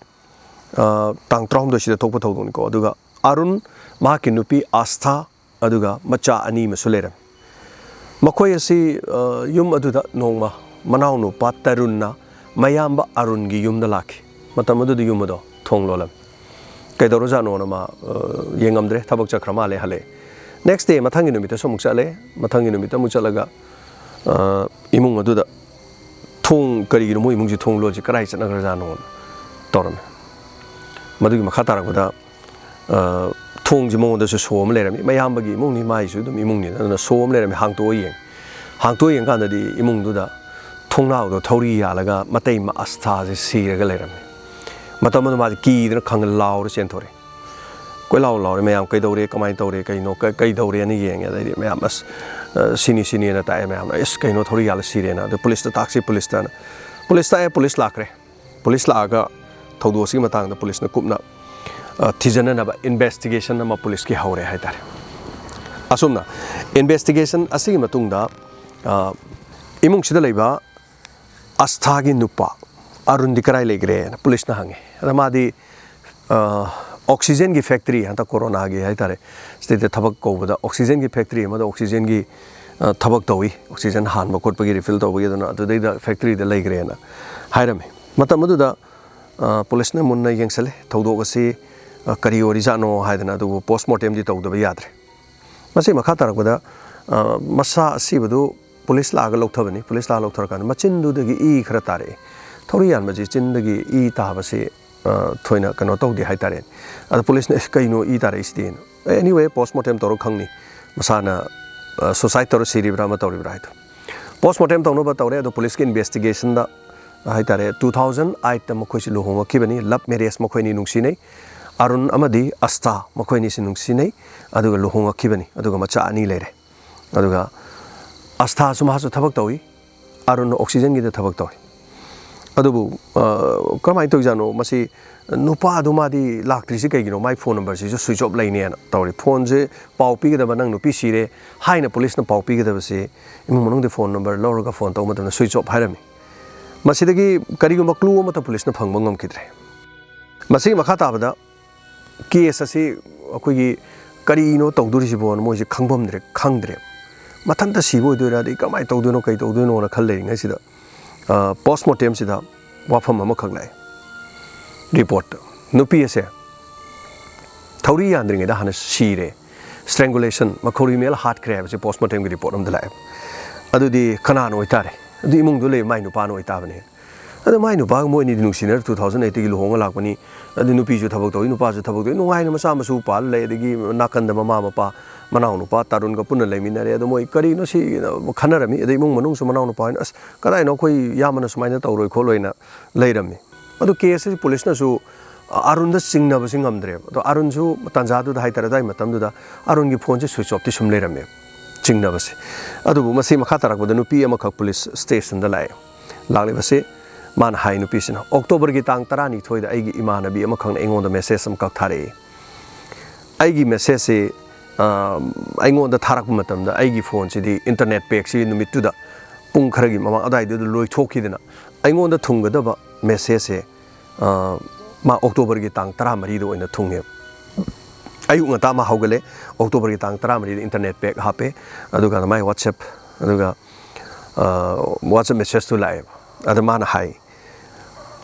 ꯑ, ꯇꯥꯡ ꯇꯔꯥꯍꯨꯝꯗꯣꯏꯁꯤꯗ ꯊꯣꯛꯄ ꯊꯧꯗꯣꯛꯅꯤꯀꯣ꯫ ꯑꯗꯨꯒ ꯑꯔꯨꯟ, ꯃꯍꯥꯛꯀꯤ ꯅꯨꯄꯤ ꯑꯥꯁꯊꯥ, ꯑꯗꯨꯒ ꯃꯆꯥ ꯑꯅꯤ ꯑꯃꯁꯨ ꯂꯩꯔꯝꯃꯤ꯫ ꯃꯈꯣꯏ ꯑꯁꯤ, ꯑ, ꯌꯨꯝ ꯑꯗꯨꯗ ꯅꯣꯡꯃ ꯃꯅꯥꯎꯅꯨꯄꯥ ꯇꯔꯨꯟꯅ ꯃꯌꯥꯝꯕ ꯑꯔꯨꯟꯒꯤ ꯌꯨꯝꯗ ꯂꯥꯛꯈꯤ꯫ ꯃꯇꯝ ꯑꯗꯨꯗ ꯌꯨꯝ ꯑꯗꯣ ꯊꯣꯡ ꯂꯣꯜꯂꯝꯃꯤ꯫ ꯀꯩꯗꯧꯔꯖꯥꯠꯅꯣꯅ ꯃꯥ, ꯑ, ꯌꯦꯡꯉꯝꯗ꯭ꯔꯦ, ꯊꯕꯛ ꯆꯠꯈ꯭ꯔ ꯃꯥꯜꯂꯦ, ꯍꯜꯂꯛꯑꯦ꯫ Next day, ꯃꯊꯪꯒꯤ ꯅꯨꯃꯤꯠꯇꯁꯨ ꯑꯃꯨꯛ ꯆꯠꯂꯦ꯫ ꯃꯊꯪꯒꯤ ꯅꯨꯃꯤꯠꯇ ꯑꯃꯨꯛ ꯆꯠꯂꯒ, ꯑ, ꯏꯃꯨꯡ ꯑꯗꯨꯗ ꯊꯣꯡ, "ꯀꯔꯤꯒꯤꯅꯣ ꯃꯣꯏ ꯏꯃꯨꯡꯁꯤ ꯊꯣꯡ ꯂꯣꯜꯂꯤꯁꯤ, ꯀꯗꯥꯏ ꯆꯠꯅꯈ꯭ꯔꯖꯥꯠꯅꯣꯅ?" ꯇꯧꯔꯝꯃꯤ꯫ ꯃꯗꯨꯒꯤ ꯃꯈꯥ ꯇꯥꯔꯛꯄꯗ, ꯑ, ꯊꯣꯡꯁꯤ ꯃꯉꯣꯟꯗꯁꯨ ꯁꯣ ꯑꯃ ꯂꯩꯔꯝꯃꯤ꯫ ꯃꯌꯥꯝꯕꯒꯤ ꯏꯃꯨꯡꯅꯤ, ꯃꯥꯒꯤꯁꯨ ꯑꯗꯨꯝ ꯏꯃꯨꯡꯅꯤ, ꯑꯗꯨꯅ ꯁꯣ ꯑꯃ ꯂꯩꯔꯝꯃꯤ, ꯍꯥꯡꯇꯣꯛꯑ ꯌꯦꯡꯉꯤ꯫ ꯍꯥꯡꯇꯣꯛ ꯌꯦꯡꯀꯥꯟꯗꯗꯤ ꯏꯃꯨꯡꯗꯨꯗ ꯊꯣꯡꯅꯥꯎꯗꯣ ꯊꯧꯔꯤ ꯌꯥꯜꯂꯒ ꯃꯇꯩꯃ ꯑꯁꯊꯥꯁꯦ ꯁꯤꯔꯒ ꯂꯩꯔꯝꯃꯦ꯫ ꯃꯇꯝ ꯑꯗꯨ ꯃꯥꯁꯦ ꯀꯤꯗꯅ ꯈꯪ ꯂꯥꯎꯔ ꯆꯦꯟꯊꯣꯔꯛꯑꯦ꯫ ꯀꯣꯏꯂꯥꯎ ꯂꯥꯎꯔꯦ ꯃꯌꯥꯝ, "ꯀꯩꯗꯧꯔꯦ, ꯀꯃꯥꯏꯅ ꯇꯧꯔꯦ, ꯀꯩꯅꯣ, ꯀ-, ꯀꯩꯗꯧꯔꯦꯅ?" ꯌꯦꯡꯉꯦ꯫ ꯑꯗꯩꯗꯤ ꯃꯌꯥꯝ, "ꯑꯁ, ꯑ, ꯁꯤꯅꯤ, ꯁꯤꯅꯤꯅ ꯇꯥꯛꯑꯦ ꯃꯌꯥꯝꯅ꯫ ꯑꯁ, ꯀꯩꯅꯣ, ꯊꯧꯔꯤ ꯌꯥꯜꯂ ꯁꯤꯔꯦꯅ꯫ ꯑꯗꯨ ꯄꯨꯂꯤꯁꯇ ꯇꯥꯛꯁꯤ, ꯄꯨꯂꯤꯁꯇꯅ"꯫ ꯄꯨꯂꯤꯁ ꯇꯥꯛꯑꯦ, ꯄꯨꯂꯤꯁ ꯂꯥꯛꯈ꯭ꯔꯦ꯫ ꯄꯨꯂꯤꯁ ꯂꯥꯛꯑꯒ ꯊꯧꯗꯣꯛ ꯑꯁꯤꯒꯤ ꯃꯇꯥꯡꯗ ꯄꯨꯂꯤꯁꯅ ꯀꯨꯞꯅ, ꯑ, ꯊꯤꯖꯤꯟꯅꯅꯕ investigation ꯑꯃ ꯄꯨꯂꯤꯁꯀꯤ ꯍꯧꯔꯦ ꯍꯥꯏꯇꯥꯔꯦ꯫ ꯑꯁꯨꯝꯅ investigation ꯑꯁꯤꯒꯤ ꯃꯇꯨꯡꯗ, ꯑ, ꯏꯃꯨꯡꯁꯤꯗ ꯂꯩꯕ ꯑꯁꯊꯥꯒꯤ ꯅꯨꯄꯥ ꯑꯔꯨꯟꯗꯤ ꯀꯔꯥꯏ ꯂꯩꯈ꯭ꯔꯦꯅ ꯄꯨꯂꯤꯁꯅ ꯍꯪꯉꯦ꯫ ꯑꯗ ꯃꯥꯗꯤ, ꯑ, oxygenꯒꯤ factory, ꯍꯟꯗꯛ ꯀꯣꯔꯣꯅꯥꯒꯤ ꯍꯥꯏꯇꯥꯔꯦ, ꯁꯤꯗꯩꯗ ꯊꯕꯛ ꯀꯧꯕꯗ oxygenꯒꯤ factory ꯑꯃꯗ oxygenꯒꯤ, ꯑ, ꯊꯕꯛ ꯇꯧꯏ, oxygen ꯍꯥꯟꯕ ꯈꯣꯠꯄꯒꯤ refill ꯇꯧꯕꯒꯤ, ꯑꯗꯨꯅ ꯑꯗꯨꯗꯩꯗ factoryꯗ ꯂꯩꯈ꯭ꯔꯦꯅ ꯍꯥꯏꯔꯝꯃꯤ꯫ ꯃꯇꯝ ꯑꯗꯨꯗ, ꯑ, ꯄꯨꯂꯤꯁꯅ ꯃꯨꯟꯅ ꯌꯦꯡꯁꯜꯂꯦ꯫ ꯊꯧꯗꯣꯛ ꯑꯁꯤ, ꯑ, ꯀꯔꯤ ꯑꯣꯏꯔꯤꯖꯥꯠꯅꯣ ꯍꯥꯏꯗꯅ, ꯑꯗꯨꯕꯨ post mortemꯗꯤ ꯇꯧꯗꯕ ꯌꯥꯗ꯭ꯔꯦ꯫ ꯃꯁꯤ ꯃꯈꯥ ꯇꯥꯔꯛꯄꯗ, ꯑ, ꯃꯁꯥ ꯑꯁꯤꯕꯗꯨ ꯄꯨꯂꯤꯁ ꯂꯥꯛꯑꯒ ꯂꯧꯊꯕꯅꯤ꯫ ꯄꯨꯂꯤꯁ ꯂꯥꯛꯑꯒ ꯂꯧꯊꯔꯀꯥꯟꯗ ꯃꯆꯤꯟꯗꯨꯗꯒꯤ ꯏ ꯈꯔ ꯇꯥꯔꯛꯑꯦ꯫ ꯊꯧꯔꯤ ꯌꯥꯟꯕꯁꯤ ꯆꯤꯟꯗꯒꯤ ꯏ ꯇꯥꯕꯁꯤ, ꯑ, ꯊꯣꯏꯅ ꯀꯩꯅꯣ ꯇꯧꯗꯦ ꯍꯥꯏꯇꯥꯔꯦ꯫ ꯑꯗ ꯄꯨꯂꯤꯁꯅ, "ꯑꯦ, ꯀꯩꯅꯣ ꯏ ꯇꯥꯔꯛꯏꯁꯤꯗꯤ?" Anyway, post mortem ꯇꯧꯔ ꯈꯪꯅꯤ ꯃꯁꯥꯅ, ꯑ, suicide ꯇꯧꯔ ꯁꯤꯔꯤꯕ꯭ꯔꯥ ꯑꯃ ꯇꯧꯔꯤꯕ꯭ꯔꯥ ꯍꯥꯏꯗꯣ꯫ Post mortem ꯇꯧꯅꯕ ꯇꯧꯔꯦ, ꯑꯗꯣ ꯄꯨꯂꯤꯁꯀꯤ investigationꯗ ꯍꯥꯏꯇꯥꯔꯦ, two thousand eightꯇ ꯃꯈꯣꯏꯁꯤ ꯂꯨꯍꯣꯡꯉꯛꯈꯤꯕꯅꯤ꯫ Love marriage, ꯃꯈꯣꯏꯅꯤ ꯅꯨꯡꯁꯤꯅꯩ꯫ ꯑꯔꯨꯟ ꯑꯃꯗꯤ ꯑꯁꯊꯥ, ꯃꯈꯣꯏꯅꯤꯁꯤ ꯅꯨꯡꯁꯤꯅꯩ꯫ ꯑꯗꯨꯒ ꯂꯨꯍꯣꯡꯉꯛꯈꯤꯕꯅꯤ꯫ ꯑꯗꯨꯒ ꯃꯆꯥ ꯑꯅꯤ ꯂꯩꯔꯦ꯫ ꯑꯗꯨꯒ ꯑꯁꯊꯥꯁꯨ ꯃꯥꯁꯨ ꯊꯕꯛ ꯇꯧꯏ꯫ ꯑꯔꯨꯟ oxygenꯒꯤꯗ ꯊꯕꯛ ꯇꯧꯏ꯫ ꯑꯗꯨꯕꯨ, ꯑ, ꯀꯔꯝꯍꯥꯏꯅ ꯇꯧꯔꯤꯖꯥꯠꯅꯣ? ꯃꯁꯤ ꯅꯨꯄꯥꯗꯨ ꯃꯥꯗꯤ ꯂꯥꯛꯇ꯭ꯔꯤꯁꯤ ꯀꯩꯒꯤꯅꯣ? ꯃꯥꯏ phone numberꯁꯤꯁꯨ switch off ꯂꯩꯅꯦꯅ ꯇꯧꯔꯤ꯫ Phoneꯁꯦ ꯄꯥꯎ ꯄꯤꯒꯗꯕ, "ꯅꯪ ꯅꯨꯄꯤ ꯁꯤꯔꯦ" ꯍꯥꯏꯅ ꯄꯨꯂꯤꯁꯅ ꯄꯥꯎ ꯄꯤꯒꯗꯕꯁꯤ, ꯏꯃꯨꯡ ꯃꯅꯨꯡꯗꯤ phone number ꯂꯧꯔꯒ phone ꯇꯧꯕ ꯃꯇꯝꯗ switch off ꯍꯥꯏꯔꯝꯃꯤ꯫ ꯃꯁꯤꯗꯒꯤ ꯀꯔꯤꯒꯨꯝꯕ clue ꯑꯃꯠꯇ ꯄꯨꯂꯤꯁꯅ ꯐꯪꯕ ꯉꯝꯈꯤꯗ꯭ꯔꯦ꯫ ꯃꯁꯤꯒꯤ ꯃꯈꯥ ꯇꯥꯕꯗ case ꯑꯁꯤ ꯑꯩꯈꯣꯏꯒꯤ ꯀꯔꯤꯅꯣ ꯇꯧꯗꯣꯔꯤꯁꯤꯕꯣꯅ ꯃꯣꯏꯁꯦ ꯈꯪꯐꯝꯗ꯭ꯔꯦ, ꯈꯪꯗ꯭ꯔꯦ꯫ ꯃꯊꯟꯇ ꯁꯤꯕ ꯑꯣꯏꯗꯣꯏꯔꯥ, ꯑꯗꯩ ꯀꯃꯥꯏꯅ ꯇꯧꯗꯣꯏꯅꯣ, ꯀꯩ ꯇꯧꯗꯣꯏꯅꯣꯅ ꯈꯜ ꯂꯩꯔꯤꯉꯩꯁꯤꯗ, ꯑ, post mortemꯁꯤꯗ ꯋꯥꯐꯝ ꯑꯃꯈꯛ ꯂꯥꯛꯑꯦ꯫ Report, ꯅꯨꯄꯤ ꯑꯁꯦ ꯊꯧꯔꯤ ꯌꯥꯟꯗ꯭ꯔꯤꯉꯩꯗ ꯍꯥꯟꯅ ꯁꯤꯔꯦ, strangulation, ꯃꯈꯧꯔꯤ ꯃꯦꯜ ꯍꯥꯠꯈ꯭ꯔꯦ ꯍꯥꯏꯕꯁꯦ post mortemꯒꯤ report ꯑꯃꯗ ꯂꯥꯛꯑꯦ꯫ ꯑꯗꯨꯗꯤ ꯀꯅꯥꯅ ꯑꯣꯏꯇꯥꯔꯦ? ꯑꯗꯨ ꯏꯃꯨꯡꯗ ꯂꯩꯕ ꯃꯥꯏ ꯅꯨꯄꯥꯅ ꯑꯣꯏꯇꯥꯕꯅꯤ꯫ ꯑꯗꯣ ꯃꯥꯏ ꯅꯨꯄꯥꯒ ꯃꯣꯏ ꯑꯅꯤꯗꯤ ꯅꯨꯡꯁꯤꯅꯔ two thousand eight ꯇꯒꯤ ꯂꯨꯍꯣꯡꯉ ꯂꯥꯛꯄꯅꯤ꯫ ꯑꯗꯨ ꯅꯨꯄꯤꯁꯨ ꯊꯕꯛ ꯇꯧꯏ, ꯅꯨꯄꯥꯁꯨ ꯊꯕꯛ ꯇꯧꯏ, ꯅꯨꯡꯉꯥꯏꯅ ꯃꯆꯥ ꯃꯁꯨ ꯄꯥꯜꯂ ꯂꯩ꯫ ꯑꯗꯒꯤ ꯅꯥꯀꯟꯗ ꯃꯃꯥ ꯃꯄꯥ, ꯃꯅꯥꯎ ꯅꯨꯄꯥ ꯇꯥꯔꯨꯟꯒ ꯄꯨꯟꯅ ꯂꯩꯃꯤꯟꯅꯔꯦ꯫ ꯑꯗꯣ ꯃꯣꯏ ꯀꯔꯤꯅꯣ ꯁꯤ ꯈꯟꯅꯔꯝꯃꯤ꯫ ꯑꯗꯩ ꯏꯃꯨꯡ ꯃꯅꯨꯡꯁꯨ ꯃꯅꯥꯎ ꯅꯨꯄꯥ ꯍꯣꯏꯅ, "ꯑꯁ, ꯀꯗꯥꯏꯅꯣ, ꯑꯩꯈꯣꯏ ꯏꯌꯥꯝꯕꯅ ꯁꯨꯃꯥꯏꯅ ꯇꯧꯔꯣꯏ ꯈꯣꯠꯂꯣꯏꯅ" ꯂꯩꯔꯝꯃꯤ꯫ ꯑꯗꯨ ꯀꯦꯁꯁꯤ ꯄꯨꯂꯤꯁꯅꯁꯨ ꯑꯔꯨꯟꯗ ꯆꯤꯡꯅꯕꯁꯤ ꯉꯝꯗ꯭ꯔꯦꯕ꯫ ꯑꯗꯣ ꯑꯔꯨꯟꯁꯨ ꯇꯥꯟꯖꯥꯗꯨꯗ ꯍꯥꯏꯇꯥꯔꯦ, ꯑꯗꯨꯋꯥꯏ ꯃꯇꯝꯗꯨꯗ ꯑꯔꯨꯟꯒꯤ ꯐꯣꯟꯁꯦ switch off ꯇꯤ ꯁꯨꯝ ꯂꯩꯔꯝꯃꯦ, ꯆꯤꯡꯅꯕꯁꯦ꯫ ꯑꯗꯨꯕꯨ ꯃꯁꯤ ꯃꯈꯥ ꯇꯥꯔꯛꯄꯗ ꯅꯨꯄꯤ ꯑꯃꯈꯛ ꯄꯨꯂꯤꯁ ꯁ꯭ꯇꯦꯁꯟꯗ ꯂꯥꯛꯑꯦ꯫ ꯂꯥꯛꯂꯤꯕꯁꯤ ꯃꯥꯅ ꯍꯥꯏ, ꯅꯨꯄꯤꯁꯤꯅ, "ꯑꯣꯛꯇꯣꯕꯔꯒꯤ ꯇꯥꯡ ꯇꯔꯥꯅꯤꯊꯣꯏꯗ ꯑꯩꯒꯤ ꯏꯃꯥꯟꯅꯕꯤ ꯑꯃꯈꯛꯅ ꯑꯩꯉꯣꯟꯗ ꯃꯦꯁꯦꯖ ꯑꯃꯈꯛ ꯊꯥꯔꯛꯏ꯫ ꯑꯩꯒꯤ ꯃꯦꯁꯦꯖꯁꯤ, ꯑ, ꯑꯩꯉꯣꯟꯗ ꯊꯥꯔꯛꯄ ꯃꯇꯝꯗ ꯑꯩꯒꯤ ꯐꯣꯟꯁꯤꯗꯤ ꯏꯟꯇꯔꯅꯦꯠ ꯄꯦꯛꯁꯤ ꯅꯨꯃꯤꯠꯇꯨꯗ ꯄꯨꯡ ꯈꯔꯒꯤ ꯃꯃꯥꯡ ꯑꯗꯨꯋꯥꯏꯗꯨꯗ ꯂꯣꯏꯊꯣꯛꯈꯤꯗꯅ ꯑꯩꯉꯣꯟꯗ ꯊꯨꯡꯒꯗꯕ ꯃꯦꯁꯦꯖꯁꯦ, ꯑ, ꯃꯥ ꯑꯣꯛꯇꯣꯕꯔꯒꯤ ꯇꯥꯡ ꯇꯔꯥꯃꯔꯤꯗ ꯑꯣꯏꯅ ꯊꯨꯡꯉꯦꯕ꯫ ꯑꯌꯨꯛ ꯉꯟꯇꯥ ꯃꯥ ꯍꯧꯒꯠꯂꯦ, ꯑꯣꯛꯇꯣꯕꯔꯒꯤ ꯇꯥꯡ ꯇꯔꯥꯃꯔꯤꯗ ꯏꯟꯇꯔꯅꯦꯠ ꯄꯦꯛ ꯍꯥꯞꯄꯦ, ꯑꯗꯨꯒ ꯃꯥꯏ WhatsApp, ꯑꯗꯨꯒ, ꯑ, WhatsApp ꯃꯦꯁꯦꯖꯇꯨ ꯂꯥꯛꯑꯦꯕ꯫ ꯑꯗ ꯃꯥꯅ ꯍꯥꯏ,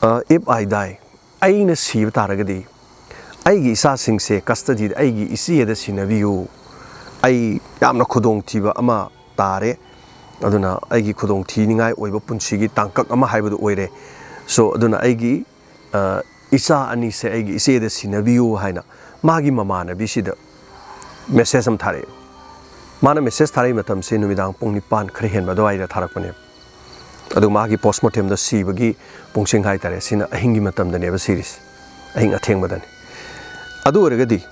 ꯑ, "If I die, ꯑꯩꯅ ꯁꯤꯕ ꯇꯥꯔꯒꯗꯤ ꯑꯩꯒꯤ ꯏꯆꯥꯁꯤꯡꯁꯦ ꯀꯁꯇꯗꯤꯗ ꯑꯩꯒꯤ ꯏꯆꯦꯗ ꯁꯤꯟꯅꯕꯤꯌꯨ꯫ ꯑꯩ ꯌꯥꯝꯅ ꯈꯨꯗꯣꯡꯊꯤꯕ ꯑꯃ ꯇꯥꯔꯦ, ꯑꯗꯨꯅ ꯑꯩꯒꯤ ꯈꯨꯗꯣꯡꯊꯤꯅꯤꯡꯉꯥꯏ ꯑꯣꯏꯕ ꯄꯨꯟꯁꯤꯒꯤ ꯇꯥꯡꯀꯛ ꯑꯃ ꯍꯥꯏꯕꯗꯨ ꯑꯣꯏꯔꯦ꯫ So, ꯑꯗꯨꯅ ꯑꯩꯒꯤ, ꯑ, ꯏꯆꯥ ꯑꯅꯤꯁꯦ ꯑꯩꯒꯤ ꯏꯆꯦꯗ ꯁꯤꯟꯅꯕꯤꯌꯨ" ꯍꯥꯏꯅ ꯃꯥꯒꯤ ꯃꯃꯥꯟꯅꯕꯤꯁꯤꯗ ꯃꯦꯁꯦꯖ ꯑꯃ ꯊꯥꯔꯛꯑꯦ꯫ ꯃꯥꯅ ꯃꯦꯁꯦꯖ ꯊꯥꯔꯛꯏ ꯃꯇꯝꯁꯤ ꯅꯨꯃꯤꯗꯥꯡ ꯄꯨꯡ ꯅꯤꯄꯥꯟ ꯈꯔ ꯍꯦꯟꯕ ꯑꯗꯨꯋꯥꯏꯗ ꯊꯥꯔꯛꯄꯅꯦꯕ꯫ ꯑꯗꯨ ꯃꯥꯒꯤ ꯄꯣꯁꯃꯣꯔꯇꯦꯝꯗ ꯁꯤꯕꯒꯤ ꯄꯨꯡꯁꯤꯡ ꯍꯥꯏꯇꯥꯔꯦ, ꯁꯤꯅ ꯑꯍꯤꯡꯒꯤ ꯃꯇꯝꯗꯅꯦꯕ ꯁꯤꯔꯤꯁꯦ, ꯑꯍꯤꯡ ꯑꯊꯦꯡꯕꯗꯅꯤ꯫ ꯑꯗꯨ ꯑꯣꯏꯔꯒꯗꯤ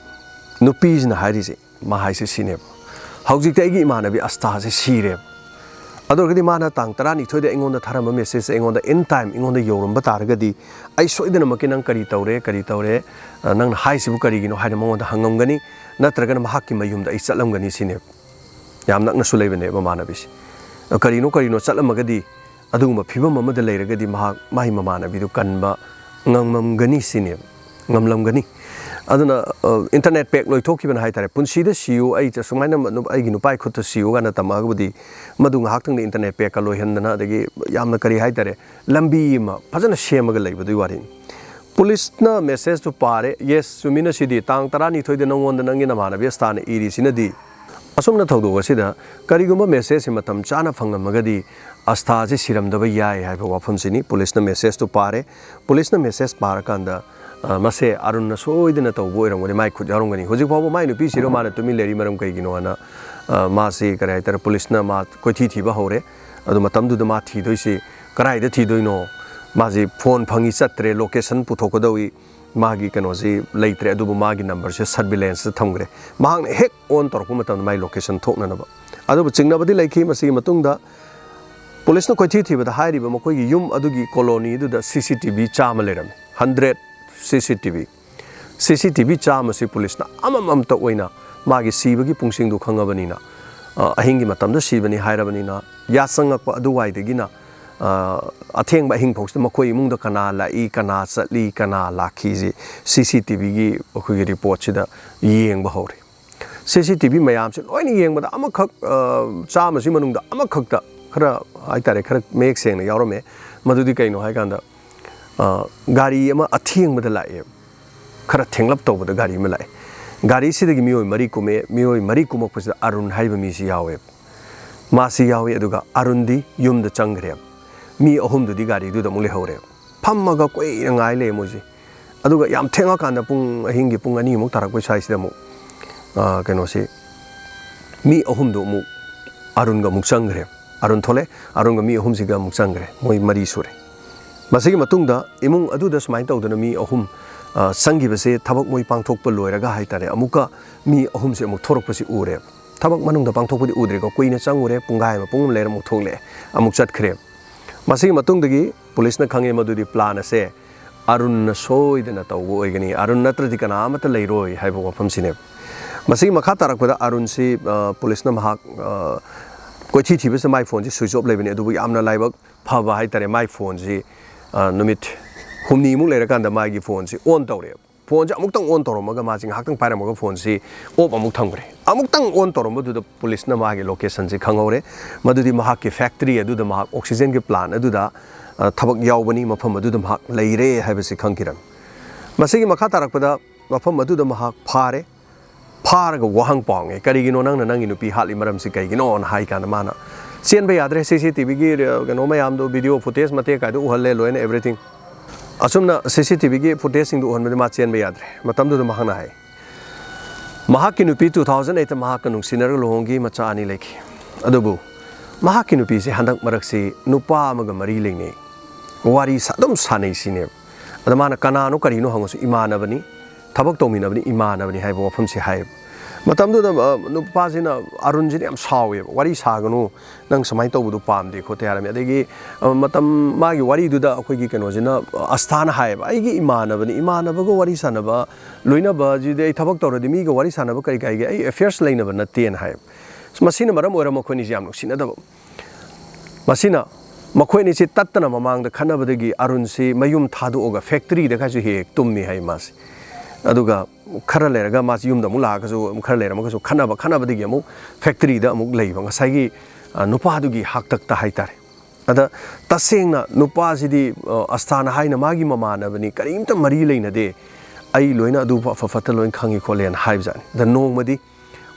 ꯅꯨꯄꯤꯁꯤꯅ ꯍꯥꯏꯔꯤꯁꯦ, ꯃꯥ ꯍꯥꯏꯁꯦ ꯁꯤꯅꯦꯕ, "ꯍꯧꯖꯤꯛꯇꯤ ꯑꯩꯒꯤ ꯏꯃꯥꯟꯅꯕꯤ ꯑꯁꯇꯥꯁꯦ ꯁꯤꯔꯦꯕ꯫ ꯑꯗꯨ ꯑꯣꯏꯔꯒꯗꯤ ꯃꯥꯅ ꯇꯥꯡ ꯇꯔꯥꯅꯤꯊꯣꯏꯗ ꯑꯩꯉꯣꯟꯗ ꯊꯥꯔꯝꯕ ꯃꯦꯁꯦꯖꯁꯦ ꯑꯩꯉꯣꯟꯗ in time ꯑꯩꯉꯣꯟꯗ ꯌꯧꯔꯝꯕ ꯇꯥꯔꯒꯗꯤ ꯑꯩ ꯁꯣꯏꯗꯅꯃꯛꯀꯤ ꯅꯪ ꯀꯔꯤ ꯇꯧꯔꯦ, ꯀꯔꯤ ꯇꯧꯔꯦ, ꯑ, ꯅꯪꯅ ꯍꯥꯏꯁꯤꯕꯨ ꯀꯔꯤꯒꯤꯅꯣ?" ꯍꯥꯏꯅ ꯃꯉꯣꯟꯗ ꯍꯪꯉꯝꯒꯅꯤ, ꯅꯠꯇ꯭ꯔꯒꯅ ꯃꯍꯥꯛꯀꯤ ꯃꯌꯨꯝꯗ ꯑꯩ ꯆꯠꯂꯝꯒꯅꯤ ꯁꯤꯅꯦꯕ꯫ ꯌꯥꯝ ꯅꯛꯅꯁꯨ ꯂꯩꯕꯅꯦꯕ ꯃꯃꯥꯟꯅꯕꯤꯁꯦ꯫ ꯑ, ꯀꯔꯤꯅꯣ ꯀꯔꯤꯅꯣ ꯆꯠꯂꯝꯃꯒꯗꯤ, ꯑꯗꯨꯒꯨꯝꯕ ꯐꯤꯕꯝ ꯑꯃꯗ ꯂꯩꯔꯒꯗꯤ ꯃꯍꯥꯛ ꯃꯥꯒꯤ ꯃꯃꯥꯟꯅꯕꯤꯗꯨ ꯀꯟꯕ ꯉꯝꯃꯝꯒꯅꯤ ꯁꯤꯅꯦꯕ, ꯉꯝꯂꯝꯒꯅꯤ꯫ ꯑꯗꯨꯅ, ꯑ, ꯏꯟꯇꯔꯅꯦꯠ ꯄꯦꯛ ꯂꯣꯏꯊꯣꯛꯈꯤꯕꯅ ꯍꯥꯏꯇꯥꯔꯦ, "ꯄꯨꯟꯁꯤꯗ ꯁꯤꯌꯨ, ꯑꯩ ꯁꯨꯃꯥꯏꯅ ꯅꯨ-, ꯑꯩꯒꯤ ꯅꯨꯄꯥꯒꯤ ꯈꯨꯠꯇ ꯁꯤꯌꯨ" ꯀꯥꯏꯅ ꯇꯝꯃꯛꯑꯒꯕꯨꯗꯤ, ꯃꯗꯨ ꯉꯥꯏꯍꯥꯛꯇꯪꯗ ꯏꯟꯇꯔꯅꯦꯠ ꯄꯦꯛꯀ ꯂꯣꯏꯍꯟꯗꯅ, ꯑꯗꯒꯤ ꯌꯥꯝꯅ, ꯀꯔꯤ ꯍꯥꯏꯇꯥꯔꯦ, ꯂꯝꯕꯤ ꯑꯃ ꯐꯖꯅ ꯁꯦꯝꯃꯒ ꯂꯩꯕꯗꯨꯒꯤ ꯋꯥꯔꯤꯅꯤ꯫ ꯄꯨꯂꯤꯁꯅ ꯃꯦꯁꯦꯖꯇꯨ ꯄꯥꯔꯦ, "Yes, ꯆꯨꯝꯃꯤꯅ ꯁꯤꯗꯤ, ꯇꯥꯡ ꯇꯔꯥꯅꯤꯊꯣꯏꯗ ꯅꯪꯉꯣꯟꯗ ꯅꯪꯒꯤ ꯅꯃꯥꯟꯅꯕꯤ ꯑꯁꯇꯥꯅ ꯏꯔꯤꯁꯤꯅꯗꯤ ꯑꯁꯨꯝꯅ ꯊꯧꯗꯣꯛ ꯑꯁꯤꯗ ꯀꯔꯤꯒꯨꯝꯕ message ꯁꯤ ꯃꯇꯝ ꯆꯥꯅ ꯐꯪꯂꯝꯃꯒꯗꯤ ꯑꯁꯊꯥꯁꯤ ꯁꯤꯔꯝꯗꯕ ꯌꯥꯏ ꯍꯥꯏꯕ ꯋꯥꯐꯝꯁꯤꯅꯤ꯫ ꯄꯨꯂꯤꯁꯅ message ꯇꯨ ꯄꯥꯔꯦ꯫ ꯄꯨꯂꯤꯁꯅ message ꯄꯥꯔꯀꯥꯟꯗ, ꯑ, ꯃꯁꯦ ꯑꯔꯨꯟꯅ ꯁꯣꯏꯗꯅ ꯇꯧꯕ ꯑꯣꯏꯔꯝꯒꯅꯤ, ꯃꯥꯏ ꯈꯨꯠ ꯌꯥꯎꯔꯝꯒꯅꯤ꯫ ꯍꯧꯖꯤꯛ ꯐꯥꯎꯕ ꯃꯥꯏ ꯅꯨꯄꯤꯁꯤꯔꯣ ꯃꯥꯅ ꯇꯨꯃꯤꯟ ꯂꯩꯔꯤ ꯃꯔꯝ ꯀꯩꯒꯤꯅꯣ ꯍꯥꯏꯅ, ꯑ, ꯃꯥꯁꯤ, ꯀꯔꯤ ꯍꯥꯏꯇꯥꯔꯦ, ꯄꯨꯂꯤꯁꯅ ꯃꯥ ꯀꯣꯏꯊꯤ ꯊꯤꯕ ꯍꯧꯔꯦ꯫ ꯑꯗꯨ ꯃꯇꯝꯗꯨꯗ ꯃꯥ ꯊꯤꯗꯣꯏꯁꯤ ꯀꯗꯥꯏꯗ ꯊꯤꯗꯣꯏꯅꯣ? ꯃꯥꯁꯤ phone ꯐꯪꯉꯤ ꯆꯠꯇ꯭ꯔꯦ, location ꯄꯨꯊꯣꯛꯀꯗꯧꯏ, ꯃꯥꯒꯤ ꯀꯩꯅꯣꯁꯤ ꯂꯩꯇ꯭ꯔꯦ, ꯑꯗꯨꯕꯨ ꯃꯥꯒꯤ number ꯁꯦ surveillance ꯇ ꯊꯝꯈ꯭ꯔꯦ꯫ ꯃꯍꯥꯛꯅ ꯍꯦꯛ on ꯇꯧꯔꯛꯄ ꯃꯇꯝꯗ ꯃꯥꯒꯤ location ꯊꯣꯛꯅꯅꯕ꯫ ꯑꯗꯨꯕꯨ ꯆꯤꯡꯅꯕꯗꯤ ꯂꯩꯈꯤ꯫ ꯃꯁꯤꯒꯤ ꯃꯇꯨꯡꯗ ꯄꯨꯂꯤꯁꯅ ꯀꯣꯏꯊꯤ ꯊꯤꯕꯗ ꯍꯥꯏꯔꯤꯕ ꯃꯈꯣꯏꯒꯤ ꯌꯨꯝ ꯑꯗꯨꯒꯤ colony ꯗꯨꯗ C C T V ꯆꯥꯝꯃ ꯂꯩꯔꯝꯃꯤ, hundred C C T V꯫ C C T V ꯆꯥꯝꯃꯁꯤ ꯄꯨꯂꯤꯁꯅ ꯑꯃꯃꯝꯇ ꯑꯣꯏꯅ ꯃꯥꯒꯤ ꯁꯤꯕꯒꯤ ꯄꯨꯡꯁꯤꯡꯗꯨ ꯈꯪꯉꯕꯅꯤꯅ, ꯑ, ꯑꯍꯤꯡꯒꯤ ꯃꯇꯝꯗ ꯁꯤꯕꯅꯤ ꯍꯥꯏꯔꯕꯅꯤꯅ, ꯌꯥꯆꯪꯉꯛꯄ ꯑꯗꯨꯋꯥꯏꯗꯒꯤꯅ, ꯑ, ꯑꯊꯦꯡꯕ ꯑꯍꯤꯡ ꯐꯥꯎꯁꯤꯗ ꯃꯈꯣꯏ ꯏꯃꯨꯡꯗ ꯀꯅꯥ ꯂꯥꯛꯏ, ꯀꯅꯥ ꯆꯠꯂꯤ, ꯀꯅꯥ ꯂꯥꯛꯈꯤꯁꯤ C C T V ꯒꯤ ꯑꯩꯈꯣꯏꯒꯤ report ꯁꯤꯗ ꯌꯦꯡꯕ ꯍꯧꯔꯦ꯫ C C T V ꯃꯌꯥꯝꯁꯦ ꯂꯣꯏꯅ ꯌꯦꯡꯕꯗ ꯑꯃꯈꯛ, ꯑ, ꯆꯥꯝꯃꯁꯤ ꯃꯅꯨꯡꯗ ꯑꯃꯈꯛꯇ ꯈꯔ ꯍꯥꯏꯇꯥꯔꯦ, ꯈꯔ ꯃꯌꯦꯛ ꯁꯦꯡꯅ ꯌꯥꯎꯔꯝꯃꯦ꯫ ꯃꯗꯨꯗꯤ ꯀꯩꯅꯣ ꯍꯥꯏꯀꯥꯟꯗ, ꯑ, ꯒꯥꯔꯤ ꯑꯃ ꯑꯊꯦꯡꯕꯗ ꯂꯥꯛꯑꯦ, ꯈꯔ ꯊꯦꯡꯂꯞ ꯇꯧꯕꯗ ꯒꯥꯔꯤ ꯑꯃ ꯂꯥꯛꯑꯦ꯫ ꯒꯥꯔꯤꯁꯤꯗꯒꯤ ꯃꯤꯑꯣꯏ ꯃꯔꯤ ꯀꯨꯝꯃꯛꯑꯦ꯫ ꯃꯤꯑꯣꯏ ꯃꯔꯤ ꯀꯨꯝꯃꯛꯄꯁꯤꯗ ꯑꯔꯨꯟ ꯍꯥꯏꯕ ꯃꯤꯁꯤ ꯌꯥꯎꯋꯦ, ꯃꯥꯁꯤ ꯌꯥꯎꯋꯤ꯫ ꯑꯗꯨꯒ ꯑꯔꯨꯟꯗꯤ ꯌꯨꯝꯗ ꯆꯪꯈ꯭ꯔꯦꯕ꯫ ꯃꯤ ꯑꯍꯨꯝꯗꯨꯗꯤ ꯒꯥꯔꯤꯗꯨꯗ ꯑꯃꯨꯛ ꯂꯩꯍꯧꯔꯦꯕ꯫ ꯐꯝꯃꯒ ꯀꯨꯏꯅ ꯉꯥꯏ ꯂꯩ ꯃꯣꯏꯁꯦ꯫ ꯑꯗꯨꯒ ꯌꯥꯝ ꯊꯦꯡꯉꯀꯥꯟꯗ ꯄꯨꯡ ꯑꯍꯤꯡꯒꯤ ꯄꯨꯡ ꯑꯅꯤꯃꯨꯛ ꯇꯥꯔꯛꯄꯩ ꯁ꯭ꯋꯥꯏꯁꯤꯗ ꯑꯃꯨꯛ, ꯑ, ꯀꯩꯅꯣꯁꯤ, ꯃꯤ ꯑꯍꯨꯝꯗꯣ ꯑꯃꯨꯛ ꯑꯔꯨꯟꯒ ꯑꯃꯨꯛ ꯆꯪꯈ꯭ꯔꯦ꯫ ꯑꯔꯨꯟ ꯊꯣꯛꯂꯛꯑꯦ, ꯑꯔꯨꯟꯒ ꯃꯤ ꯑꯍꯨꯝꯁꯤꯒ ꯑꯃꯨꯛ ꯆꯪꯈ꯭ꯔꯦ, ꯃꯣꯏ ꯃꯔꯤ ꯁꯨꯔꯦ꯫ ꯃꯁꯤꯒꯤ ꯃꯇꯨꯡꯗ ꯏꯃꯨꯡ ꯑꯗꯨꯗ ꯁꯨꯃꯥꯏꯅ ꯇꯧꯗꯅ ꯃꯤ ꯑꯍꯨꯝ, ꯑ, ꯆꯪꯈꯤꯕꯁꯦ ꯊꯕꯛ ꯃꯣꯏ ꯄꯥꯡꯊꯣꯛꯄ ꯂꯣꯏꯔꯒ ꯍꯥꯏꯇꯥꯔꯦ, ꯑꯃꯨꯛꯀ ꯃꯤ ꯑꯍꯨꯝꯁꯦ ꯑꯃꯨꯛ ꯊꯣꯔꯛꯄꯁꯤ ꯎꯔꯦ꯫ ꯊꯕꯛ ꯃꯅꯨꯡꯗ ꯄꯥꯡꯊꯣꯛꯄꯗꯤ ꯎꯗ꯭ꯔꯤꯀꯣ, ꯀꯨꯏꯅ ꯆꯪꯉꯨꯔꯦ, ꯄꯨꯡꯈꯥꯏ ꯑꯃ, ꯄꯨꯡ ꯑꯃ ꯂꯩꯔ ꯑꯃꯨꯛ ꯊꯣꯛꯂꯛꯑꯦ, ꯑꯃꯨꯛ ꯆꯠꯈ꯭ꯔꯦ꯫ ꯃꯁꯤꯒꯤ ꯃꯇꯨꯡꯗꯒꯤ ꯄꯨꯂꯤꯁꯅ ꯈꯪꯉꯦ ꯃꯗꯨꯗꯤ plan ꯑꯁꯦ ꯑꯔꯨꯟꯅ ꯁꯣꯏꯗꯅ ꯇꯧꯕ ꯑꯣꯏꯒꯅꯤ, ꯑꯔꯨꯟ ꯅꯠꯇ꯭ꯔꯗꯤ ꯀꯅꯥ ꯑꯃꯠꯇ ꯂꯩꯔꯣꯏ ꯍꯥꯏꯕ ꯋꯥꯐꯝꯁꯤꯅꯦꯕ꯫ ꯃꯁꯤꯒꯤ ꯃꯈꯥ ꯇꯥꯔꯛꯄꯗ ꯑꯔꯨꯟꯁꯤ, ꯑ, ꯄꯨꯂꯤꯁꯅ ꯃꯍꯥꯛ, ꯑ, ꯀꯣꯏꯊꯤ ꯊꯤꯕꯁꯤꯗ ꯃꯥꯏ phoneꯁꯤ switch off ꯂꯩꯕꯅꯤ, ꯑꯗꯨꯕꯨ ꯌꯥꯝꯅ ꯂꯥꯏꯕꯛ ꯐꯕ ꯍꯥꯏꯇꯥꯔꯦ, ꯃꯥꯏ phoneꯁꯤ, ꯑ, ꯅꯨꯃꯤꯠ ꯍꯨꯝꯅꯤꯃꯨꯛ ꯂꯩꯔꯀꯥꯟꯗ ꯃꯥꯒꯤ phoneꯁꯤ on ꯇꯧꯔꯛꯑꯦꯕ꯫ Phoneꯁꯤ ꯑꯃꯨꯛꯇꯪ on ꯇꯧꯔꯝꯃꯒ ꯃꯥꯁꯤ ꯉꯥꯏꯍꯥꯛꯇꯪ ꯄꯥꯏꯔꯝꯃꯒ phoneꯁꯤ off ꯑꯃꯨꯛ ꯊꯝꯈ꯭ꯔꯦ꯫ ꯑꯃꯨꯛꯇꯪ on ꯇꯧꯔꯝꯕꯗꯨꯗ ꯄꯨꯂꯤꯁꯅ ꯃꯥꯒꯤ locationꯁꯤ ꯈꯪꯍꯧꯔꯦ, ꯃꯗꯨꯗꯤ ꯃꯍꯥꯛꯀꯤ factory ꯑꯗꯨꯗ, ꯃꯍꯥꯛ oxygenꯒꯤ plant ꯑꯗꯨꯗ, ꯑ, ꯊꯕꯛ ꯌꯥꯎꯕꯅꯤ, ꯃꯐꯝ ꯑꯗꯨꯗ ꯃꯍꯥꯛ ꯂꯩꯔꯦ ꯍꯥꯏꯕꯁꯤ ꯈꯪꯈꯤꯔꯝꯃꯤ꯫ ꯃꯁꯤꯒꯤ ꯃꯈꯥ ꯇꯥꯔꯛꯄꯗ ꯃꯐꯝ ꯑꯗꯨꯗ ꯃꯍꯥꯛ ꯐꯥꯔꯦ꯫ ꯐꯥꯔꯒ ꯋꯥꯍꯪ ꯄꯥꯎꯉꯦ, "ꯀꯔꯤꯒꯤꯅꯣ ꯅꯪꯅ ꯅꯪꯒꯤ ꯅꯨꯄꯤ ꯍꯥꯠꯂꯤ ꯃꯔꯝꯁꯤ ꯀꯩꯒꯤꯅꯣꯅ?" ꯍꯥꯏ ꯀꯥꯟꯗ ꯃꯥꯅ, "ꯆꯦꯟꯕ ꯌꯥꯗ꯭ꯔꯦ, ꯁꯤ ꯁꯤ ꯇꯤ ꯚꯤꯒꯤ ꯀꯩꯅꯣ ꯃꯌꯥꯝꯗꯣ, ꯚꯤꯗꯤꯑꯣ ꯐꯨꯇꯦꯖ ꯃꯇꯦꯛ ꯀꯥꯏꯗꯣ ꯎꯍꯜꯂꯦ ꯂꯣꯏꯅ, ꯑꯦꯕ꯭ꯔꯤꯊꯤꯡ꯫ ꯑꯁꯨꯝꯅ ꯁꯤ ꯁꯤ ꯇꯤ ꯚꯤꯒꯤ ꯐꯨꯇꯦꯖꯁꯤꯡꯗꯣ ꯎꯍꯟꯕꯗ ꯃꯥ ꯆꯦꯟꯕ ꯌꯥꯗ꯭ꯔꯦ"꯫ ꯃꯇꯝꯗꯨꯗ ꯃꯍꯥꯛꯅ ꯍꯥꯏ, ꯃꯍꯥꯛꯀꯤ ꯅꯨꯄꯤ ꯇꯨ ꯊꯥꯎꯖꯟ ꯑꯩꯠꯇ ꯃꯍꯥꯛꯀ ꯅꯨꯡꯁꯤꯅꯔꯒ ꯂꯨꯍꯣꯡꯈꯤ, ꯃꯆꯥ ꯑꯅꯤ ꯂꯩꯈꯤ꯫ ꯑꯗꯨꯕꯨ ꯃꯍꯥꯛꯀꯤ ꯅꯨꯄꯤꯁꯦ ꯍꯟꯗꯛ ꯃꯔꯛꯁꯤ ꯅꯨꯄꯥ ꯑꯃꯒ ꯃꯔꯤ ꯂꯩꯅꯩ, ꯋꯥꯔꯤ ꯁꯥ-, ꯑꯗꯨꯝ ꯁꯥꯟꯅꯩ ꯁꯤꯅꯦꯕ꯫ ꯑꯗ ꯃꯥꯅ "ꯀꯅꯥꯅꯣ ꯀꯔꯤꯅꯣ?" ꯍꯪꯉꯁꯨ "ꯏꯃꯥꯟꯅꯕꯅꯤ, ꯊꯕꯛ ꯇꯧꯃꯤꯟꯅꯕꯅꯤ, ꯏꯃꯥꯟꯅꯕꯅꯤ" ꯍꯥꯏꯕ ꯋꯥꯐꯝꯁꯦ ꯍꯥꯏꯌꯦꯕ꯫ ꯃꯇꯝꯗꯨꯗ, ꯑ, ꯅꯨꯄꯥꯁꯤꯅ, ꯑꯔꯨꯟꯁꯤꯅ ꯌꯥꯝ ꯁꯥꯎꯋꯦꯕ, "ꯋꯥꯔꯤ ꯁꯥꯒꯅꯨ, ꯅꯪ ꯁꯨꯃꯥꯏꯅ ꯇꯧꯕꯗꯣ ꯄꯥꯝꯗꯦ" ꯈꯣꯠꯇꯦ ꯍꯥꯏꯔꯝꯃꯤ꯫ ꯑꯗꯒꯤ, ꯑ, ꯃꯇꯝ ꯃꯥꯒꯤ ꯋꯥꯔꯤꯗꯨꯗ ꯑꯩꯈꯣꯏꯒꯤ ꯀꯩꯅꯣꯁꯤꯅ, ꯑ, ꯑꯁꯊꯥꯅ ꯍꯥꯏꯌꯦꯕ, "ꯑꯩꯒꯤ ꯏꯃꯥꯟꯅꯕꯅꯤ, ꯏꯃꯥꯟꯅꯕꯒ ꯋꯥꯔꯤ ꯁꯥꯟꯅꯕ, ꯂꯣꯏꯅꯕꯁꯤꯗꯤ ꯑꯩ ꯊꯕꯛ ꯇꯧꯔꯗꯤ ꯃꯤꯒ ꯋꯥꯔꯤ ꯁꯥꯟꯅꯕ ꯀꯔꯤ ꯀꯥꯏꯒꯦ? ꯑꯩ ꯑꯦꯐꯤꯌꯔꯁ ꯂꯩꯅꯕ ꯅꯠꯇꯦꯅ" ꯍꯥꯏꯌꯦꯕ꯫ ꯃꯁꯤꯅ ꯃꯔꯝ ꯑꯣꯏꯔꯒ ꯃꯈꯣꯏꯅꯤꯁꯦ ꯌꯥꯝ ꯅꯨꯡꯁꯤꯅꯗꯕ꯫ ꯃꯁꯤꯅ ꯃꯈꯣꯏ ꯑꯅꯤꯁꯤ ꯇꯠꯇꯅ ꯃꯃꯥꯡꯗ ꯈꯠꯅꯕꯗꯒꯤ ꯑꯔꯨꯟꯁꯤ ꯃꯌꯨꯝ ꯊꯥꯗꯣꯛꯑꯒ ꯐꯦꯛꯇꯔꯤꯗ ꯀꯥꯏꯁꯨ ꯍꯦꯛ ꯍꯦꯛ ꯇꯨꯝꯃꯤ ꯍꯥꯏ ꯃꯥꯁꯤ꯫ ꯑꯗꯨꯒ ꯈꯔ ꯂꯩꯔꯒ ꯃꯥꯁꯤ ꯌꯨꯝꯗ ꯑꯃꯨꯛ ꯂꯥꯛꯑꯒꯁꯨ, ꯈꯔ ꯂꯩꯔꯝꯃꯒꯁꯨ ꯈꯠꯅꯕ, ꯈꯠꯅꯕꯗꯒꯤ ꯑꯃꯨꯛ ꯐꯦꯛꯇꯔꯤꯗ ꯑꯃꯨꯛ ꯂꯩꯕ, ꯉꯁꯥꯏꯒꯤ, ꯑ, ꯅꯨꯄꯥꯗꯨꯒꯤ ꯍꯥꯛꯇꯛꯇ ꯍꯥꯏꯇꯥꯔꯦ꯫ ꯑꯗ ꯇꯁꯦꯡꯅ ꯅꯨꯄꯥꯁꯤꯗꯤ, ꯑ, ꯑꯁꯊꯥꯅ ꯍꯥꯏꯅ ꯃꯥꯒꯤ ꯃꯃꯥꯟꯅꯕꯅꯤ, ꯀꯔꯤꯝꯇ ꯃꯔꯤ ꯂꯩꯅꯗꯦ, ꯑꯩ ꯂꯣꯏꯅ ꯑꯗꯨ ꯑꯐ ꯐꯠꯇ ꯂꯣꯏꯅ ꯈꯪꯉꯤ ꯈꯣꯠꯂꯦꯅ ꯍꯥꯏꯕꯖꯥꯠꯅꯤ꯫ ꯑꯗ ꯅꯣꯡꯃꯗꯤ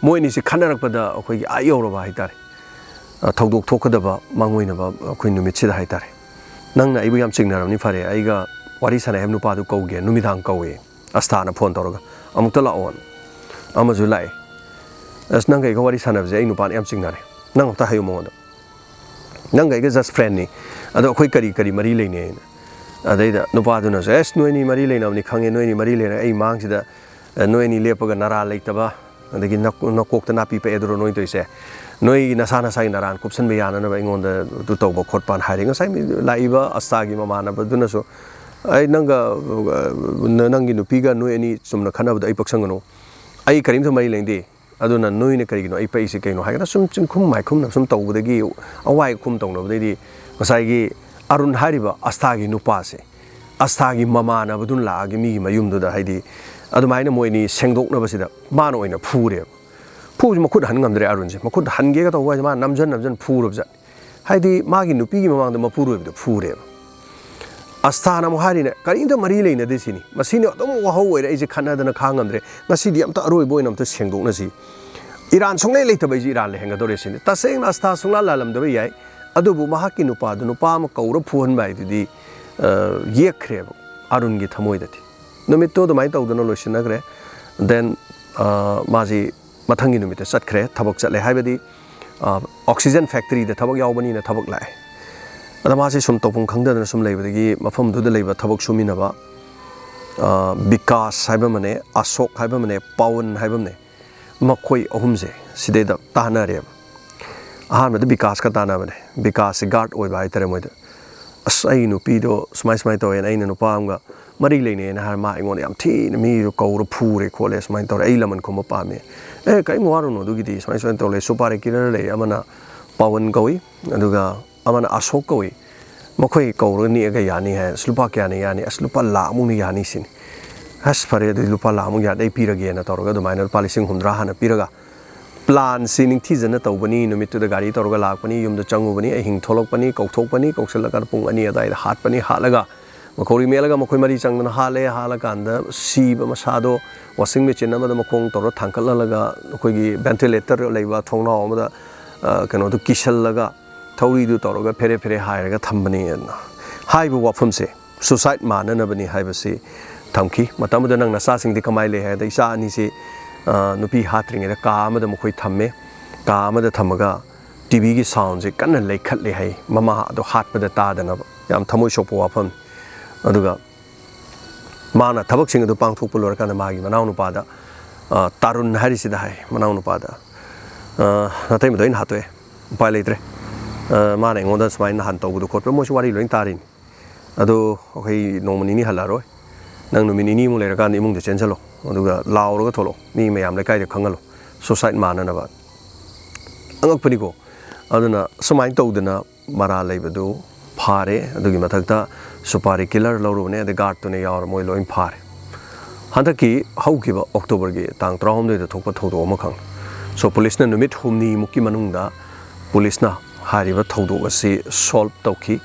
ꯃꯣꯏ ꯑꯅꯤꯁꯤ ꯈꯠꯅꯔꯛꯄꯗ ꯑꯩꯈꯣꯏꯒꯤ ꯑꯥ ꯌꯧꯔꯕ ꯍꯥꯏꯇꯥꯔꯦ꯫ ꯑ, ꯊꯧꯗꯣꯛ ꯊꯣꯛꯀꯗꯕ ꯃꯥꯡꯑꯣꯏꯅꯕ ꯑꯩꯈꯣꯏ ꯅꯨꯃꯤꯠꯁꯤꯗ ꯍꯥꯏꯇꯥꯔꯦ꯫ "ꯅꯪꯅ ꯑꯩꯕꯨ ꯌꯥꯝ ꯆꯤꯡꯅꯔꯕꯅꯤ, ꯐꯔꯦ, ꯑꯩꯒ ꯋꯥꯔꯤ ꯁꯥꯟꯅꯩ ꯍꯥꯏꯕ ꯅꯨꯄꯥꯗꯨ ꯀꯧꯒꯦ", ꯅꯨꯃꯤꯗꯥꯡ ꯀꯧꯋꯦ꯫ ꯑꯁꯊꯥꯅ ꯐꯣꯟ ꯇꯧꯔꯒ, "ꯑꯃꯨꯛꯇ ꯂꯥꯛꯑꯣꯅ"꯫ ꯑꯃꯁꯨ ꯂꯥꯛꯑꯦ꯫ "ꯑꯁ, ꯅꯪꯒ ꯑꯩꯒ ꯋꯥꯔꯤ ꯁꯥꯟꯅꯕꯁꯦ ꯑꯩ ꯅꯨꯄꯥꯅ ꯌꯥꯝ ꯆꯤꯡꯅꯔꯦ, ꯅꯪ ꯑꯝꯇ ꯍꯥꯏꯌꯨ ꯃꯉꯣꯟꯗ, ꯅꯪꯒ ꯑꯩꯒ ꯖꯁ ꯐ꯭ꯔꯦꯟꯅꯤ, ꯑꯗꯣ ꯑꯩꯈꯣꯏ ꯀꯔꯤ ꯀꯔꯤ ꯃꯔꯤ ꯂꯩꯅꯩ?" ꯍꯥꯏꯅ꯫ ꯑꯗꯩꯗ ꯅꯨꯄꯥꯗꯨꯅꯁꯨ, "ꯑꯦꯁ, ꯅꯣꯏꯅꯤ ꯃꯔꯤ ꯂꯩꯅꯕꯅꯤ ꯈꯪꯉꯦ, ꯅꯣꯏꯅꯤ ꯃꯔꯤ ꯂꯩꯅ ꯑꯩ ꯃꯥꯡꯁꯤꯗ, ꯑ, ꯅꯣꯏꯅꯤ ꯂꯦꯞꯄꯒ ꯅꯔꯥ ꯂꯩꯇꯕ, ꯑꯗꯒꯤ ꯅꯀꯣꯛꯇ ꯅꯥꯄꯤ ꯄꯛꯑꯦ ꯑꯗꯨꯔꯣ ꯅꯣꯏ ꯇꯧꯔꯤꯁꯦ? ꯅꯣꯏ ꯅꯁꯥ ꯅꯁꯥꯒꯤ ꯅꯔꯥꯟ ꯀꯨꯞꯁꯟꯕ ꯌꯥꯅꯅꯕ ꯑꯩꯉꯣꯟꯗ ꯑꯗꯨ ꯇꯧꯕ ꯈꯣꯠꯄꯅ" ꯍꯥꯏꯔꯦ꯫ ꯉꯁꯥꯏ ꯃꯤ ꯂꯥꯛꯏꯕ ꯑꯁꯊꯥꯒꯤ ꯃꯃꯥꯟꯅꯕꯗꯨꯅꯁꯨ, "ꯑꯩ ꯅꯪꯒ, ꯑ, ꯅ-, ꯅꯪꯒꯤ ꯅꯨꯄꯤꯒ ꯅꯣꯏ ꯑꯅꯤ ꯆꯨꯝꯅ ꯈꯠꯅꯕꯗꯣ ꯑꯩ ꯄꯛꯁꯪꯒꯅꯨ, ꯑꯩ ꯀꯔꯤꯝꯇ ꯃꯔꯤ ꯂꯩꯅꯗꯦ, ꯑꯗꯨꯅ ꯅꯣꯏꯅ ꯀꯔꯤꯒꯤꯅꯣ ꯑꯩ ꯄꯛꯏꯁꯦ ꯀꯩꯅꯣ?" ꯍꯥꯏꯒꯅ ꯁꯨꯝ ꯆꯤꯡꯈꯨꯝ ꯃꯥꯏꯈꯨꯝꯅ ꯁꯨꯝ ꯇꯧꯕꯗꯒꯤ, ꯑꯋꯥꯏ ꯑꯈꯨꯝ ꯇꯧꯅꯕꯗꯩꯗꯤ ꯉꯁꯥꯏꯒꯤ ꯑꯔꯨꯟ ꯍꯥꯏꯔꯤꯕ ꯑꯁꯊꯥꯒꯤ ꯅꯨꯄꯥꯁꯦ, ꯑꯁꯊꯥꯒꯤ ꯃꯃꯥꯟꯅꯕꯗꯨꯅ ꯂꯥꯛꯑꯒ ꯃꯤꯒꯤ ꯃꯌꯨꯝꯗꯨꯗ, ꯍꯥꯏꯗꯤ, ꯑꯗꯨꯃꯥꯏꯅ ꯃꯣꯏ ꯑꯅꯤ ꯁꯦꯡꯗꯣꯛꯅꯕꯁꯤꯗ ꯃꯥꯅ ꯑꯣꯏꯅ ꯐꯨꯔꯦꯕ꯫ ꯐꯨꯕꯁꯤ ꯃꯈꯨꯠ ꯍꯟ ꯉꯝꯗ꯭ꯔꯦ ꯑꯔꯨꯟꯁꯦ꯫ ꯃꯈꯨꯠ ꯍꯟꯒꯦꯒ ꯇꯧꯕ ꯍꯥꯏꯁꯦ ꯃꯥꯅ ꯅꯝꯖꯟ ꯅꯝꯖꯟ ꯐꯨꯔꯕꯖꯥꯠꯅꯤ꯫ ꯍꯥꯏꯗꯤ ꯃꯥꯒꯤ ꯅꯨꯄꯤꯒꯤ ꯃꯃꯥꯡꯗ ꯃꯄꯨꯔꯣꯏꯕꯗ ꯐꯨꯔꯦꯕ꯫ ꯑꯁꯊꯥꯅ ꯑꯃꯨꯛ ꯍꯥꯏꯔꯤꯅꯦ, "ꯀꯔꯤꯝꯇ ꯃꯔꯤ ꯂꯩꯅꯗꯦ ꯁꯤꯅꯤ, ꯃꯁꯤꯅꯤ ꯑꯗꯨꯝ ꯋꯥꯍꯧ ꯑꯣꯏꯔꯦ, ꯑꯩꯁꯦ ꯈꯠꯅꯗꯅ ꯈꯥꯡꯉꯝꯗ꯭ꯔꯦ, ꯉꯁꯤꯗꯤ ꯑꯝꯇ ꯑꯔꯣꯏꯕ ꯑꯣꯏꯅ ꯑꯝꯇ ꯁꯦꯡꯗꯣꯛꯅꯁꯤ, ꯏꯔꯥꯟ ꯁꯨꯡꯂꯩ ꯂꯩꯇꯕ ꯑꯩꯁꯦ ꯏꯔꯥꯟ ꯂꯩꯍꯟꯒꯗꯧꯔꯦ ꯁꯤꯅꯤ"꯫ ꯇꯁꯦꯡꯅ ꯑꯁꯊꯥ ꯁꯨꯡꯂꯥꯟ ꯂꯥꯜꯂꯝꯗꯕ ꯌꯥꯏ, ꯑꯗꯨꯕꯨ ꯃꯍꯥꯛꯀꯤ ꯅꯨꯄꯥꯗꯨ ꯅꯨꯄꯥ ꯑꯃ ꯀꯧꯔ ꯐꯨꯍꯟꯕ ꯍꯥꯏꯗꯨꯗꯤ, ꯑ, ꯌꯦꯛꯈ꯭ꯔꯦꯕ ꯑꯔꯨꯟꯒꯤ ꯊꯃꯣꯏꯗꯗꯤ꯫ ꯅꯨꯃꯤꯠꯇꯨ ꯑꯗꯨꯃꯥꯏꯅ ꯇꯧꯗꯅ ꯂꯣꯏꯁꯤꯟꯅꯈ꯭ꯔꯦ꯫ Then, ꯑ, ꯃꯥꯁꯤ ꯃꯊꯪꯒꯤ ꯅꯨꯃꯤꯠꯇ ꯆꯠꯈ꯭ꯔꯦ, ꯊꯕꯛ ꯆꯠꯂꯦ꯫ ꯍꯥꯏꯕꯗꯤ, ꯑ, oxygen factoryꯗ ꯊꯕꯛ ꯌꯥꯎꯕꯅꯤꯅ ꯊꯕꯛ ꯂꯥꯛꯑꯦ꯫ ꯑꯗ ꯃꯥꯁꯦ ꯁꯨꯝ ꯇꯧꯐꯝ ꯈꯪꯗꯗꯅ ꯁꯨꯝ ꯂꯩꯕꯗꯒꯤ ꯃꯐꯝꯗꯨꯗ ꯂꯩꯕ ꯊꯕꯛ ꯁꯨꯃꯤꯟꯅꯕ, ꯑ, ꯕꯤꯀꯥꯁ ꯍꯥꯏꯕ ꯑꯃꯅꯦ, ꯑꯁꯣꯛ ꯍꯥꯏꯕ ꯑꯃꯅꯦ, ꯄꯋꯟ ꯍꯥꯏꯕ ꯑꯃꯅꯦ, ꯃꯈꯣꯏ ꯑꯍꯨꯝꯁꯦ ꯁꯤꯗꯩꯗ ꯇꯥꯟꯅꯔꯦꯕ꯫ ꯑꯍꯥꯟꯕꯗ ꯕꯤꯀꯥꯁꯀ ꯇꯥꯟꯅꯕꯅꯦ꯫ ꯕꯤꯀꯥꯁꯁꯦ guard ꯑꯣꯏꯕ ꯍꯥꯏꯇꯥꯔꯦ ꯃꯣꯏꯗ꯫ "ꯑꯁ, ꯑꯩꯒꯤ ꯅꯨꯄꯤꯗꯣ ꯁꯨꯃꯥꯏ ꯁꯨꯃꯥꯏꯅ ꯇꯧꯋꯦꯅ, ꯑꯩꯅ ꯅꯨꯄꯥ ꯑꯃꯒ ꯃꯔꯤ ꯂꯩꯅꯩꯅ" ꯍꯥꯏꯔ, ꯃꯥ ꯑꯩꯉꯣꯟꯗ ꯌꯥꯝ ꯊꯤꯅ ꯃꯤꯗꯣ ꯀꯧꯔ ꯐꯨꯔꯦ ꯈꯣꯠꯂꯦ, ꯁꯨꯃꯥꯏꯅ ꯇꯧꯔꯦ, "ꯑꯩ ꯂꯃꯟ ꯈꯨꯝꯕ ꯄꯥꯝꯃꯦ"꯫ "ꯑꯦ, ꯀꯔꯤꯝ ꯋꯥꯔꯨꯅꯨ ꯑꯗꯨꯒꯤꯗꯤ, ꯁꯨꯃꯥꯏ ꯁꯨꯃꯥꯏꯅ ꯇꯧꯔꯦ"꯫ ꯁꯨꯄꯥꯔꯤ killer ꯂꯩ, ꯑꯃꯅ ꯄꯋꯟ ꯀꯧꯏ, ꯑꯗꯨꯒ ꯑꯃꯅ ꯑꯁꯣꯛ ꯀꯧꯏ꯫ ꯃꯈꯣꯏ ꯀꯧꯔꯒ ꯅꯦꯛꯑꯒ ꯌꯥꯅꯤ ꯍꯥꯏ꯫ "ꯑꯁ, ꯂꯨꯄꯥ ꯀꯌꯥꯅ ꯌꯥꯅꯤ?" "ꯑꯁ, ꯂꯨꯄꯥ ꯂꯥꯈ ꯃꯨꯛꯅ ꯌꯥꯅꯤ" ꯁꯤꯅꯤ꯫ "ꯑꯁ, ꯐꯔꯦ, ꯑꯗꯨꯗꯤ ꯂꯨꯄꯥ ꯂꯥꯈ ꯃꯨꯛ ꯌꯥꯔꯗꯤ ꯑꯩ ꯄꯤꯔꯒꯦꯅ" ꯇꯧꯔꯒ ꯑꯗꯨꯃꯥꯏꯅ ꯂꯨꯄꯥ ꯂꯤꯁꯤꯡ ꯍꯨꯝꯗ꯭ꯔꯥ ꯍꯥꯟꯅ ꯄꯤꯔꯒ, planꯁꯤ ꯅꯤꯡꯊꯤꯖꯅ ꯇꯧꯕꯅꯤ꯫ ꯅꯨꯃꯤꯠꯇꯨꯗ ꯒꯥꯔꯤ ꯇꯧꯔꯒ ꯂꯥꯛꯄꯅꯤ, ꯌꯨꯝꯗ ꯆꯪꯉꯨꯕꯅꯤ, ꯑꯍꯤꯡ ꯊꯣꯛꯂꯛꯄꯅꯤ, ꯀꯧꯊꯣꯛꯄꯅꯤ, ꯀꯧꯁꯤꯜꯂꯀꯥꯟꯗ ꯄꯨꯡ ꯑꯅꯤ ꯑꯗꯨꯋꯥꯏꯗ ꯍꯥꯠꯄꯅꯤ꯫ ꯍꯥꯠꯂꯒ ꯃꯈꯧꯔꯤ ꯃꯦꯠꯂꯒ ꯃꯈꯣꯏ ꯃꯔꯤ ꯆꯪꯗꯅ ꯍꯥꯠꯂꯦ꯫ ꯍꯥꯠꯂꯀꯥꯟꯗ ꯁꯤꯕ ꯃꯁꯥꯗꯣ washing machine ꯑꯃꯗ ꯃꯈꯣꯡ ꯇꯧꯔ ꯊꯥꯡꯀꯠꯍꯜꯂꯒ ꯑꯩꯈꯣꯏꯒꯤ ventilator ꯂꯩꯕ ꯊꯣꯡꯅꯥꯎ ꯑꯃꯗ, ꯑ, ꯀꯩꯅꯣꯗꯨ ꯀꯤꯁꯜꯂꯒ ꯊꯧꯔꯤꯗꯨ ꯇꯧꯔꯒ ꯐꯦꯔꯦ ꯐꯦꯔꯦ ꯍꯥꯏꯔꯒ ꯊꯝꯕꯅꯤ꯫ ꯍꯥꯏꯔꯤꯕ ꯋꯥꯐꯝꯁꯦ suicide ꯃꯥꯟꯅꯅꯕꯅꯤ ꯍꯥꯏꯕꯁꯤ ꯊꯝꯈꯤ꯫ ꯃꯇꯝ ꯑꯗꯨꯗ ꯅꯪ ꯅꯆꯥꯁꯤꯡꯗꯤ ꯀꯃꯥꯏꯅ ꯂꯩ ꯍꯥꯏꯗ, ꯏꯆꯥ ꯑꯅꯤꯁꯤ, ꯑ, ꯅꯨꯄꯤ ꯍꯥꯠꯇ꯭ꯔꯤꯉꯩꯗ ꯀꯥ ꯑꯃꯗ ꯃꯈꯣꯏ ꯊꯝꯃꯦ꯫ ꯀꯥ ꯑꯃꯗ ꯊꯝꯃꯒ TVꯒꯤ soundꯁꯦ ꯀꯟꯅ ꯂꯩꯈꯠꯂꯦ ꯍꯥꯏ, ꯃꯃꯥ ꯑꯗꯣ ꯍꯥꯠꯄꯗ ꯇꯥꯗꯅꯕ꯫ ꯌꯥꯝ ꯊꯃꯣꯏ ꯁꯣꯛꯄ ꯋꯥꯐꯝꯅꯤ꯫ ꯑꯗꯨꯒ ꯃꯥꯅ ꯊꯕꯛꯁꯤꯡ ꯑꯗꯨ ꯄꯥꯡꯊꯣꯛꯄ ꯂꯣꯏꯔꯀꯥꯟꯗ ꯃꯥꯒꯤ ꯃꯅꯥꯎꯅꯨꯄꯥꯗ, ꯑ, ꯇꯥꯔꯨꯟ ꯍꯥꯏꯔꯤꯁꯤꯗ ꯍꯥꯏ, ꯃꯅꯥꯎꯅꯨꯄꯥꯗ, "ꯑ, ꯅꯇꯩꯃꯗꯣ ꯑꯩꯅ ꯍꯥꯠꯇꯣꯛꯑꯦ, ꯎꯄꯥꯏ ꯂꯩꯇ꯭ꯔꯦ꯫ ꯑ, ꯃꯥꯅ ꯑꯩꯉꯣꯟꯗ ꯁꯨꯃꯥꯏꯅ ꯅꯍꯥꯟ ꯇꯧꯕꯗꯣ ꯈꯣꯠꯄꯗꯣ", ꯃꯣꯏꯁꯨ ꯋꯥꯔꯤ ꯂꯣꯏ ꯇꯥꯔꯤꯅꯤ꯫ "ꯑꯗꯣ ꯑꯩꯈꯣꯏ ꯅꯣꯡꯃ ꯅꯤꯅꯤ ꯍꯜꯂꯛꯑꯔꯣꯏ, ꯅꯪ ꯅꯨꯃꯤꯠ ꯅꯤꯅꯤꯃꯨꯛ ꯂꯩꯔꯀꯥꯟꯗ ꯏꯃꯨꯡꯗ ꯆꯦꯟꯁꯤꯜꯂꯣ, ꯑꯗꯨꯒ ꯂꯥꯎꯔꯒ ꯊꯣꯛꯂꯛꯑꯣ, ꯃꯤ ꯃꯌꯥꯝ ꯂꯩꯀꯥꯏꯗ ꯈꯪꯍꯜꯂꯣ, suicide ꯃꯥꯟꯅꯅꯕ"꯫ ꯑꯉꯛꯄꯅꯤꯀꯣ꯫ ꯑꯗꯨꯅ ꯁꯨꯃꯥꯏꯅ ꯇꯧꯗꯅ ꯃꯔꯥꯜ ꯂꯩꯕꯗꯨ ꯐꯥꯔꯦ꯫ ꯑꯗꯨꯒꯤ ꯃꯊꯛꯇ ꯁꯨꯄꯥꯔꯤ killer ꯂꯧꯔꯨꯕꯅꯦ, ꯑꯗꯩ guardꯇꯨꯅ ꯌꯥꯎꯔ ꯃꯣꯏ ꯂꯣꯏ ꯐꯥꯔꯦ꯫ ꯍꯟꯗꯛꯀꯤ ꯍꯧꯈꯤꯕ Octoberꯒꯤ ꯇꯥꯡ ꯇꯔꯥꯍꯨꯝꯗꯣꯏꯗ ꯊꯣꯛꯄ ꯊꯧꯗꯣꯛ ꯑꯃꯈꯛꯅꯤ꯫ So, policeꯅ ꯅꯨꯃꯤꯠ ꯍꯨꯝꯅꯤꯃꯨꯛꯀꯤ ꯃꯅꯨꯡꯗ policeꯅ ꯍꯥꯏꯔꯤꯕ ꯊꯧꯗꯣꯛ ꯑꯁꯤ solve ꯇꯧꯈꯤ꯫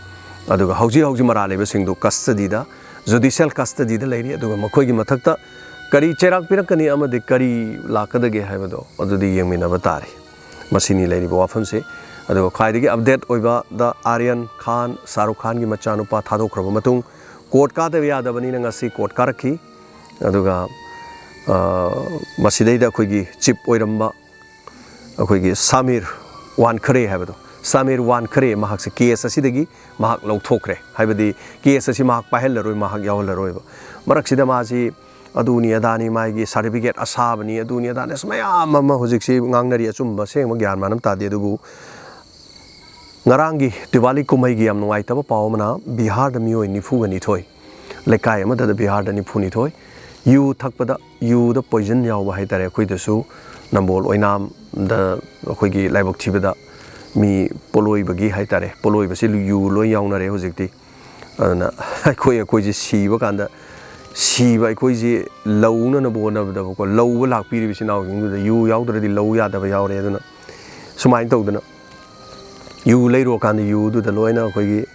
ꯑꯗꯨꯒ ꯍꯧꯖꯤꯛ ꯍꯧꯖꯤꯛ ꯃꯔꯥꯜ ꯂꯩꯕꯁꯤꯡꯗꯨ custody ꯗ, judicial custody ꯗ ꯂꯩꯔꯤ꯫ ꯑꯗꯨꯒ ꯃꯈꯣꯏꯒꯤ ꯃꯊꯛꯇ ꯀꯔꯤ ꯆꯩꯔꯥꯛ ꯄꯤꯔꯛꯀꯅꯤ ꯑꯃꯗꯤ ꯀꯔꯤ ꯂꯥꯛꯀꯗꯒꯦ ꯍꯥꯏꯕꯗꯣ ꯑꯗꯨꯗꯤ ꯌꯦꯡꯃꯤꯟꯅꯕ ꯇꯥꯔꯦ꯫ ꯃꯁꯤꯅꯤ ꯂꯩꯔꯤꯕ ꯋꯥꯐꯝꯁꯦ꯫ ꯑꯗꯨꯒ ꯈ꯭ꯋꯥꯏꯗꯒꯤ update ꯑꯣꯏꯕꯗ, ꯑꯥꯔꯌꯟ ꯈꯥꯟ, ꯁꯥꯔꯨꯈ ꯈꯥꯟꯒꯤ ꯃꯆꯥꯅꯨꯄꯥ ꯊꯥꯗꯣꯛꯈ꯭ꯔꯕ ꯃꯇꯨꯡ, court ꯀꯥꯗꯕ ꯌꯥꯗꯕꯅꯤꯅ ꯉꯁꯤ court ꯀꯥꯔꯛꯈꯤ꯫ ꯑꯗꯨꯒ, ꯑ, ꯃꯁꯤꯗꯩꯗ ꯑꯩꯈꯣꯏꯒꯤ chief ꯑꯣꯏꯔꯝꯕ ꯑꯩꯈꯣꯏꯒꯤ ꯁꯥꯃꯤꯔ ꯋꯥꯟꯈꯔꯦ ꯍꯥꯏꯕꯗꯣ, ꯁꯥꯃꯤꯔ ꯋꯥꯟꯈꯔꯦ, ꯃꯍꯥꯛꯁꯦ case ꯑꯁꯤꯗꯒꯤ ꯃꯍꯥꯛ ꯂꯧꯊꯣꯛꯈ꯭ꯔꯦ꯫ ꯍꯥꯏꯕꯗꯤ case ꯑꯁꯤ ꯃꯍꯥꯛ ꯄꯥꯏꯍꯜꯂꯔꯣꯏ, ꯃꯍꯥꯛ ꯌꯥꯎꯍꯜꯂꯔꯣꯏꯕ꯫ ꯃꯔꯛꯁꯤꯗ ꯃꯥꯁꯤ ꯑꯗꯨꯅꯤ ꯑꯗꯥꯅꯤ, ꯃꯥꯒꯤ certificate ꯑꯁꯥꯕꯅꯤ, ꯑꯗꯨꯅꯤ ꯑꯗꯥꯅꯤ, ꯑꯁ, ꯃꯌꯥꯝ ꯑꯃ ꯍꯧꯖꯤꯛꯁꯤ ꯉꯥꯡꯅꯔꯤ꯫ ꯑꯆꯨꯝꯕ ꯑꯁꯦꯡꯕ ꯒ꯭ꯌꯥꯟ ꯃꯥꯟ ꯑꯃ ꯇꯥꯗꯦ꯫ ꯑꯗꯨꯕꯨ ꯉꯔꯥꯡꯒꯤ ꯗꯤꯋꯥꯂꯤ ꯀꯨꯝꯍꯩꯒꯤ ꯌꯥꯝ ꯅꯨꯡꯉꯥꯏꯇꯕ ꯄꯥꯎ ꯑꯃꯅ, ꯕꯤꯍꯥꯔꯗ ꯃꯤꯑꯣꯏ ꯅꯤꯐꯨꯒ ꯅꯤꯊꯣꯏ, ꯂꯩꯀꯥꯏ ꯑꯃꯗꯗ ꯕꯤꯍꯥꯔꯗ ꯅꯤꯐꯨꯅꯤꯊꯣꯏ ꯌꯨ ꯊꯛꯄꯗ, ꯌꯨꯗ poison ꯌꯥꯎꯕ ꯍꯥꯏ ꯇꯥꯔꯦ꯫ ꯑꯩꯈꯣꯏꯗꯁꯨ ꯅꯝꯕꯣꯜ ꯑꯣꯏꯅꯥꯝꯗ ꯑꯩꯈꯣꯏꯒꯤ ꯂꯥꯏꯕꯛ ꯊꯤꯕꯗ ꯃꯤ ꯄꯣꯂꯣꯏꯕꯒꯤ ꯍꯥꯏ ꯇꯥꯔꯦ, ꯄꯣꯂꯣꯏꯕꯁꯤ ꯌꯨ ꯂꯣꯏ ꯌꯥꯎꯅꯔꯦ ꯍꯧꯖꯤꯛꯇꯤ꯫ ꯑꯗꯨꯅ ꯑꯩꯈꯣꯏ, ꯑꯩꯈꯣꯏꯁꯦ ꯁꯤꯕ ꯀꯥꯟꯗ, ꯁꯤꯕ ꯑꯩꯈꯣꯏꯁꯦ ꯂꯧꯅꯅꯕ ꯍꯣꯠꯅꯕꯗꯕꯀꯣ, ꯂꯧꯕ ꯂꯥꯛꯄꯤꯔꯤꯕ ꯏꯆꯤꯟ ꯏꯅꯥꯎꯁꯤꯡꯗꯨꯗ ꯌꯨ ꯌꯥꯎꯗ꯭ꯔꯗꯤ ꯂꯧ ꯌꯥꯗꯕ ꯌꯥꯎꯔꯦ꯫ ꯑꯗꯨꯅ ꯁꯨꯃꯥꯏꯅ ꯇꯧꯗꯅ ꯌꯨ ꯂꯩꯔꯨꯔꯀꯥꯟꯗ ꯌꯨꯗꯨꯗ ꯂꯣꯏꯅ ꯑꯩꯈꯣꯏꯒꯤ,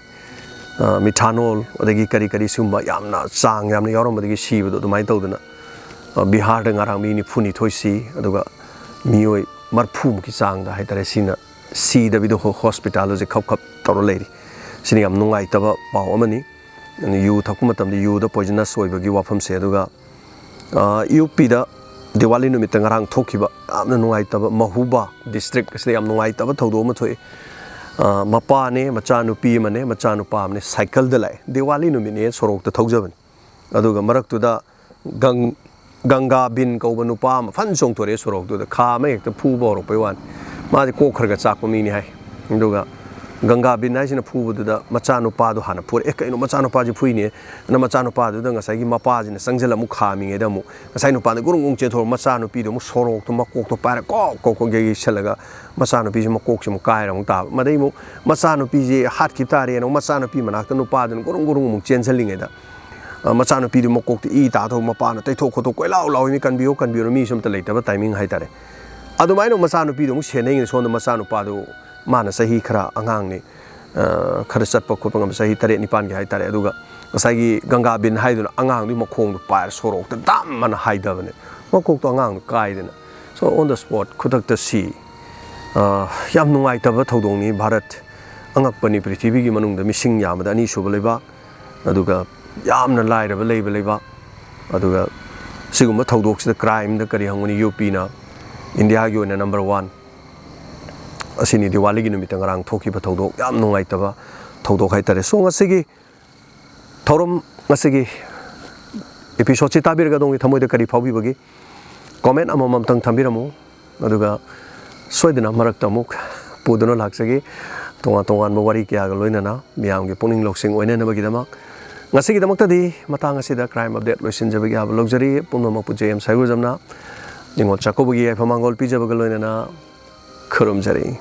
ꯑ, methanol ꯑꯗꯒꯤ ꯀꯔꯤ ꯀꯔꯤ ꯁꯤꯒꯨꯝꯕ ꯌꯥꯝꯅ ꯆꯥꯡ ꯌꯥꯝꯅ ꯌꯥꯎꯔꯝꯕꯗꯒꯤ ꯁꯤꯕꯗꯣ ꯑꯗꯨꯃꯥꯏꯅ ꯇꯧꯗꯅ, ꯑ, ꯕꯤꯍꯥꯔꯗ ꯉꯔꯥꯡ ꯃꯤ ꯅꯤꯐꯨꯅꯤꯊꯣꯏ ꯁꯤ, ꯑꯗꯨꯒ ꯃꯤꯑꯣꯏ ꯃꯔꯐꯨꯃꯨꯛꯀꯤ ꯆꯥꯡꯗ ꯍꯥꯏ ꯇꯥꯔꯦ, ꯁꯤꯅ, ꯁꯤꯗꯕꯤꯗ ꯍꯣ-, hospital ꯍꯧꯖꯤꯛ ꯈꯞ ꯈꯞ ꯇꯧꯔ ꯂꯩꯔꯤ꯫ ꯁꯤꯅ ꯌꯥꯝ ꯅꯨꯡꯉꯥꯏꯇꯕ ꯄꯥꯎ ꯑꯃꯅꯤ꯫ ꯑꯗꯨꯅ ꯌꯨ ꯊꯛꯄ ꯃꯇꯝꯗ ꯌꯨꯗ poisonous ꯑꯣꯏꯕꯒꯤ ꯋꯥꯐꯝꯁꯦ꯫ ꯑꯗꯨꯒ, ꯑ, ꯌꯨ ꯄꯤꯗ ꯗꯤꯋꯥꯂꯤ ꯅꯨꯃꯤꯠꯇ ꯉꯔꯥꯡ ꯊꯣꯛꯈꯤꯕ ꯌꯥꯝꯅ ꯅꯨꯡꯉꯥꯏꯇꯕ, ꯃꯍꯨꯕꯥ district ꯑꯁꯤꯗ ꯌꯥꯝ ꯅꯨꯡꯉꯥꯏꯇꯕ ꯊꯧꯗꯣꯛ ꯑꯃ ꯊꯣꯛꯑꯦ꯫ ꯑ, ꯃꯄꯥꯅꯦ, ꯃꯆꯥꯅꯨꯄꯤ ꯑꯃꯅꯦ, ꯃꯆꯥꯅꯨꯄꯥ ꯑꯃꯅꯦ, ꯁꯥꯏꯀꯜꯗ ꯂꯥꯛꯑꯦ꯫ ꯗꯤꯋꯥꯂꯤ ꯅꯨꯃꯤꯠꯅꯦ, ꯁꯣꯔꯣꯛꯇ ꯊꯧꯖꯕꯅꯤ꯫ ꯑꯗꯨꯒ ꯃꯔꯛꯇꯨꯗ ꯒꯪ-, ꯒꯪꯒꯥ ꯕꯤꯟ ꯀꯧꯕ ꯅꯨꯄꯥ ꯑꯃ ꯐꯟ ꯆꯣꯡꯊꯣꯔꯛꯑꯦ ꯁꯣꯔꯣꯛꯇꯨꯗ, ꯈꯥ ꯑꯃ ꯍꯦꯛꯇ ꯐꯨꯕ ꯍꯧꯔꯛꯄꯩ ꯋꯥꯅꯤ꯫ ꯃꯥꯗꯤ ꯀꯣꯛ ꯈꯔ ꯈꯔ ꯆꯥꯛꯄ ꯃꯤꯅꯤ ꯍꯥꯏ꯫ ꯑꯗꯨꯒ ꯒꯪꯒꯥ ꯕꯤꯟ ꯍꯥꯏꯁꯤꯅ ꯐꯨꯕꯗꯨꯗ ꯃꯆꯥꯅꯨꯄꯥꯗꯣ ꯍꯥꯟꯅ ꯐꯨꯔꯦ꯫ "ꯑꯦ, ꯀꯩꯅꯣ, ꯃꯆꯥꯅꯨꯄꯥꯁꯤ ꯐꯨꯏꯅꯦ?" ꯑꯗ ꯃꯆꯥꯅꯨꯄꯥꯗꯨꯗ ꯉꯁꯥꯏꯒꯤ ꯃꯄꯥꯁꯤꯅ ꯆꯪꯁꯤꯜꯂ ꯑꯃꯨꯛ ꯈꯥꯝꯃꯤꯉꯩꯗ ꯑꯃꯨꯛ ꯉꯁꯥꯏ ꯅꯨꯄꯥꯗ ꯒꯨꯔꯨꯡ ꯒꯨꯔꯨꯡ ꯆꯦꯟꯊꯣꯔꯛ, ꯃꯆꯥꯅꯨꯄꯤꯗꯣ ꯑꯃꯨꯛ ꯁꯣꯔꯣꯛꯇꯣ ꯃꯀꯣꯛꯇꯣ ꯄꯥꯏꯔ ꯀꯣꯛ ꯀꯣꯛ ꯀꯣꯛ ꯌꯩꯁꯜꯂꯒ ꯃꯆꯥꯅꯨꯄꯤꯁꯤ ꯃꯀꯣꯛꯁꯤ ꯑꯃꯨꯛ ꯀꯥꯏꯔ ꯑꯃꯨꯛ ꯇꯥꯕ꯫ ꯃꯗꯩ ꯑꯃꯨꯛ ꯃꯆꯥꯅꯨꯄꯤꯁꯤ ꯍꯥꯠꯈꯤꯕ ꯇꯥꯔꯦꯅ ꯑꯃꯨꯛ ꯃꯆꯥꯅꯨꯄꯤ ꯃꯅꯥꯛꯇ ꯅꯨꯄꯥꯗꯨꯅ ꯒꯨꯔꯨꯡ ꯒꯨꯔꯨꯡ ꯑꯃꯨꯛ ꯆꯦꯟꯁꯤꯜꯂꯤꯉꯩꯗ, ꯑ, ꯃꯆꯥꯅꯨꯄꯤꯗꯨ ꯃꯀꯣꯛꯇ ꯏ ꯇꯥꯊꯣꯛ, ꯃꯄꯥꯅ ꯇꯩꯊꯣꯛ ꯈꯣꯠꯇꯣꯛ ꯀꯣꯏꯂꯥꯎ ꯂꯥꯎꯏꯅꯤ, "ꯀꯟꯕꯤꯌꯨ, ꯀꯟꯕꯤꯌꯨ", ꯃꯤꯁꯨ ꯑꯝꯇ ꯂꯩꯇꯕ timing ꯍꯥꯏꯇꯥꯔꯦ꯫ ꯑꯗꯨꯃꯥꯏꯅ ꯃꯆꯥꯅꯨꯄꯤꯗꯣ ꯑꯃꯨꯛ ꯁꯦꯟꯅꯩꯉꯩꯗ ꯁꯣꯝꯗ ꯃꯆꯥꯅꯨꯄꯥꯗꯨ, ꯃꯥꯅ ꯆꯍꯤ ꯈꯔ ꯑꯉꯥꯡꯅꯤ, ꯑ, ꯈꯔ ꯆꯠꯄ ꯈꯣꯠꯄ ꯉꯝꯕ ꯆꯍꯤ ꯇꯔꯦꯠ ꯅꯤꯄꯥꯟꯒꯤ ꯍꯥꯏꯇꯥꯔꯦ꯫ ꯑꯗꯨꯒ ꯉꯁꯥꯏꯒꯤ ꯒꯪꯒꯥꯕꯤꯟ ꯍꯥꯏꯗꯨꯅ ꯑꯉꯥꯡꯗꯨꯒꯤ ꯃꯈꯣꯡꯗꯣ ꯄꯥꯏꯔ ꯁꯣꯔꯣꯛꯇ ꯗꯝ ꯑꯅ ꯍꯥꯏꯗꯕꯅꯦ꯫ ꯃꯀꯣꯛꯇꯣ ꯑꯉꯥꯡꯗꯣ ꯀꯥꯏꯗꯅ꯫ So on the spot, ꯈꯨꯗꯛꯇ ꯁꯤ꯫ ꯑ, ꯌꯥꯝ ꯅꯨꯡꯉꯥꯏꯇꯕ ꯊꯧꯗꯣꯛꯅꯤ꯫ ꯚꯥꯔꯠ ꯑꯉꯛꯄꯅꯤ, ꯄ꯭ꯔꯤꯊꯤꯕꯤꯒꯤ ꯃꯅꯨꯡꯗ ꯃꯤꯁꯤꯡ ꯌꯥꯝꯕꯗ ꯑꯅꯤꯁꯨꯕ ꯂꯩꯕꯥꯛ, ꯑꯗꯨꯒ ꯌꯥꯝꯅ ꯂꯥꯏꯔꯕ ꯂꯩꯕ ꯂꯩꯕꯥꯛ꯫ ꯑꯗꯨꯒ ꯁꯤꯒꯨꯝꯕ ꯊꯧꯗꯣꯛꯁꯤꯗ, crimeꯗ ꯀꯔꯤ ꯍꯪꯒꯅꯤ, UPꯅ ꯏꯟꯗꯤꯌꯥꯒꯤ ꯑꯣꯏꯅ number one꯫ ꯑꯁꯤꯅꯤ ꯗꯤꯋꯥꯂꯤꯒꯤ ꯅꯨꯃꯤꯠꯇ ꯉꯔꯥꯡ ꯊꯣꯛꯈꯤꯕ ꯊꯧꯗꯣꯛ, ꯌꯥꯝ ꯅꯨꯡꯉꯥꯏꯇꯕ ꯊꯧꯗꯣꯛ ꯍꯥꯏꯇꯥꯔꯦ꯫ So ꯉꯁꯤꯒꯤ ꯊꯧꯔꯝ, ꯉꯁꯤꯒꯤ episodeꯁꯤ ꯇꯥꯕꯤꯔꯒ ꯑꯗꯣꯝꯒꯤ ꯊꯃꯣꯏꯗ ꯀꯔꯤ ꯐꯥꯎꯕꯤꯕꯒꯦ? Comment ꯑꯃꯃꯝꯇꯪ ꯊꯝꯕꯤꯔꯝꯃꯨ, ꯑꯗꯨꯒ ꯁꯣꯏꯗꯅ ꯃꯔꯛꯇ ꯑꯃꯨꯛ ꯄꯨꯗꯨꯅ ꯂꯥꯛꯆꯒꯦ, ꯇꯣꯉꯥꯟ ꯇꯣꯉꯥꯟꯕ ꯋꯥꯔꯤ ꯀꯌꯥꯒ ꯂꯣꯏꯅꯅ ꯃꯤꯌꯥꯝꯒꯤ ꯄꯨꯛꯅꯤꯡ ꯂꯧꯁꯤꯡ ꯑꯣꯏꯅꯅꯕꯒꯤꯗꯃꯛ꯫ ꯉꯁꯤꯒꯤꯗꯃꯛꯇꯗꯤ ꯃꯇꯥꯡ ꯑꯁꯤꯗ crime update ꯂꯣꯏꯁꯤꯟꯖꯕꯒꯤ ꯑꯍꯥꯟꯕ ꯂꯧꯖꯔꯤ꯫ ꯄꯨꯝꯅꯃꯛꯄꯨ JM ꯁꯥꯏꯒꯨꯖꯝꯅ ꯅꯤꯉꯣꯜ ꯆꯥꯛꯀꯧꯕꯒꯤ ꯌꯥꯏꯐ ꯃꯥꯡꯒꯣꯜ ꯄꯤꯖꯕꯒ ꯂꯣꯏꯅꯅ ꯈꯨꯔꯨꯝꯖꯔꯤ꯫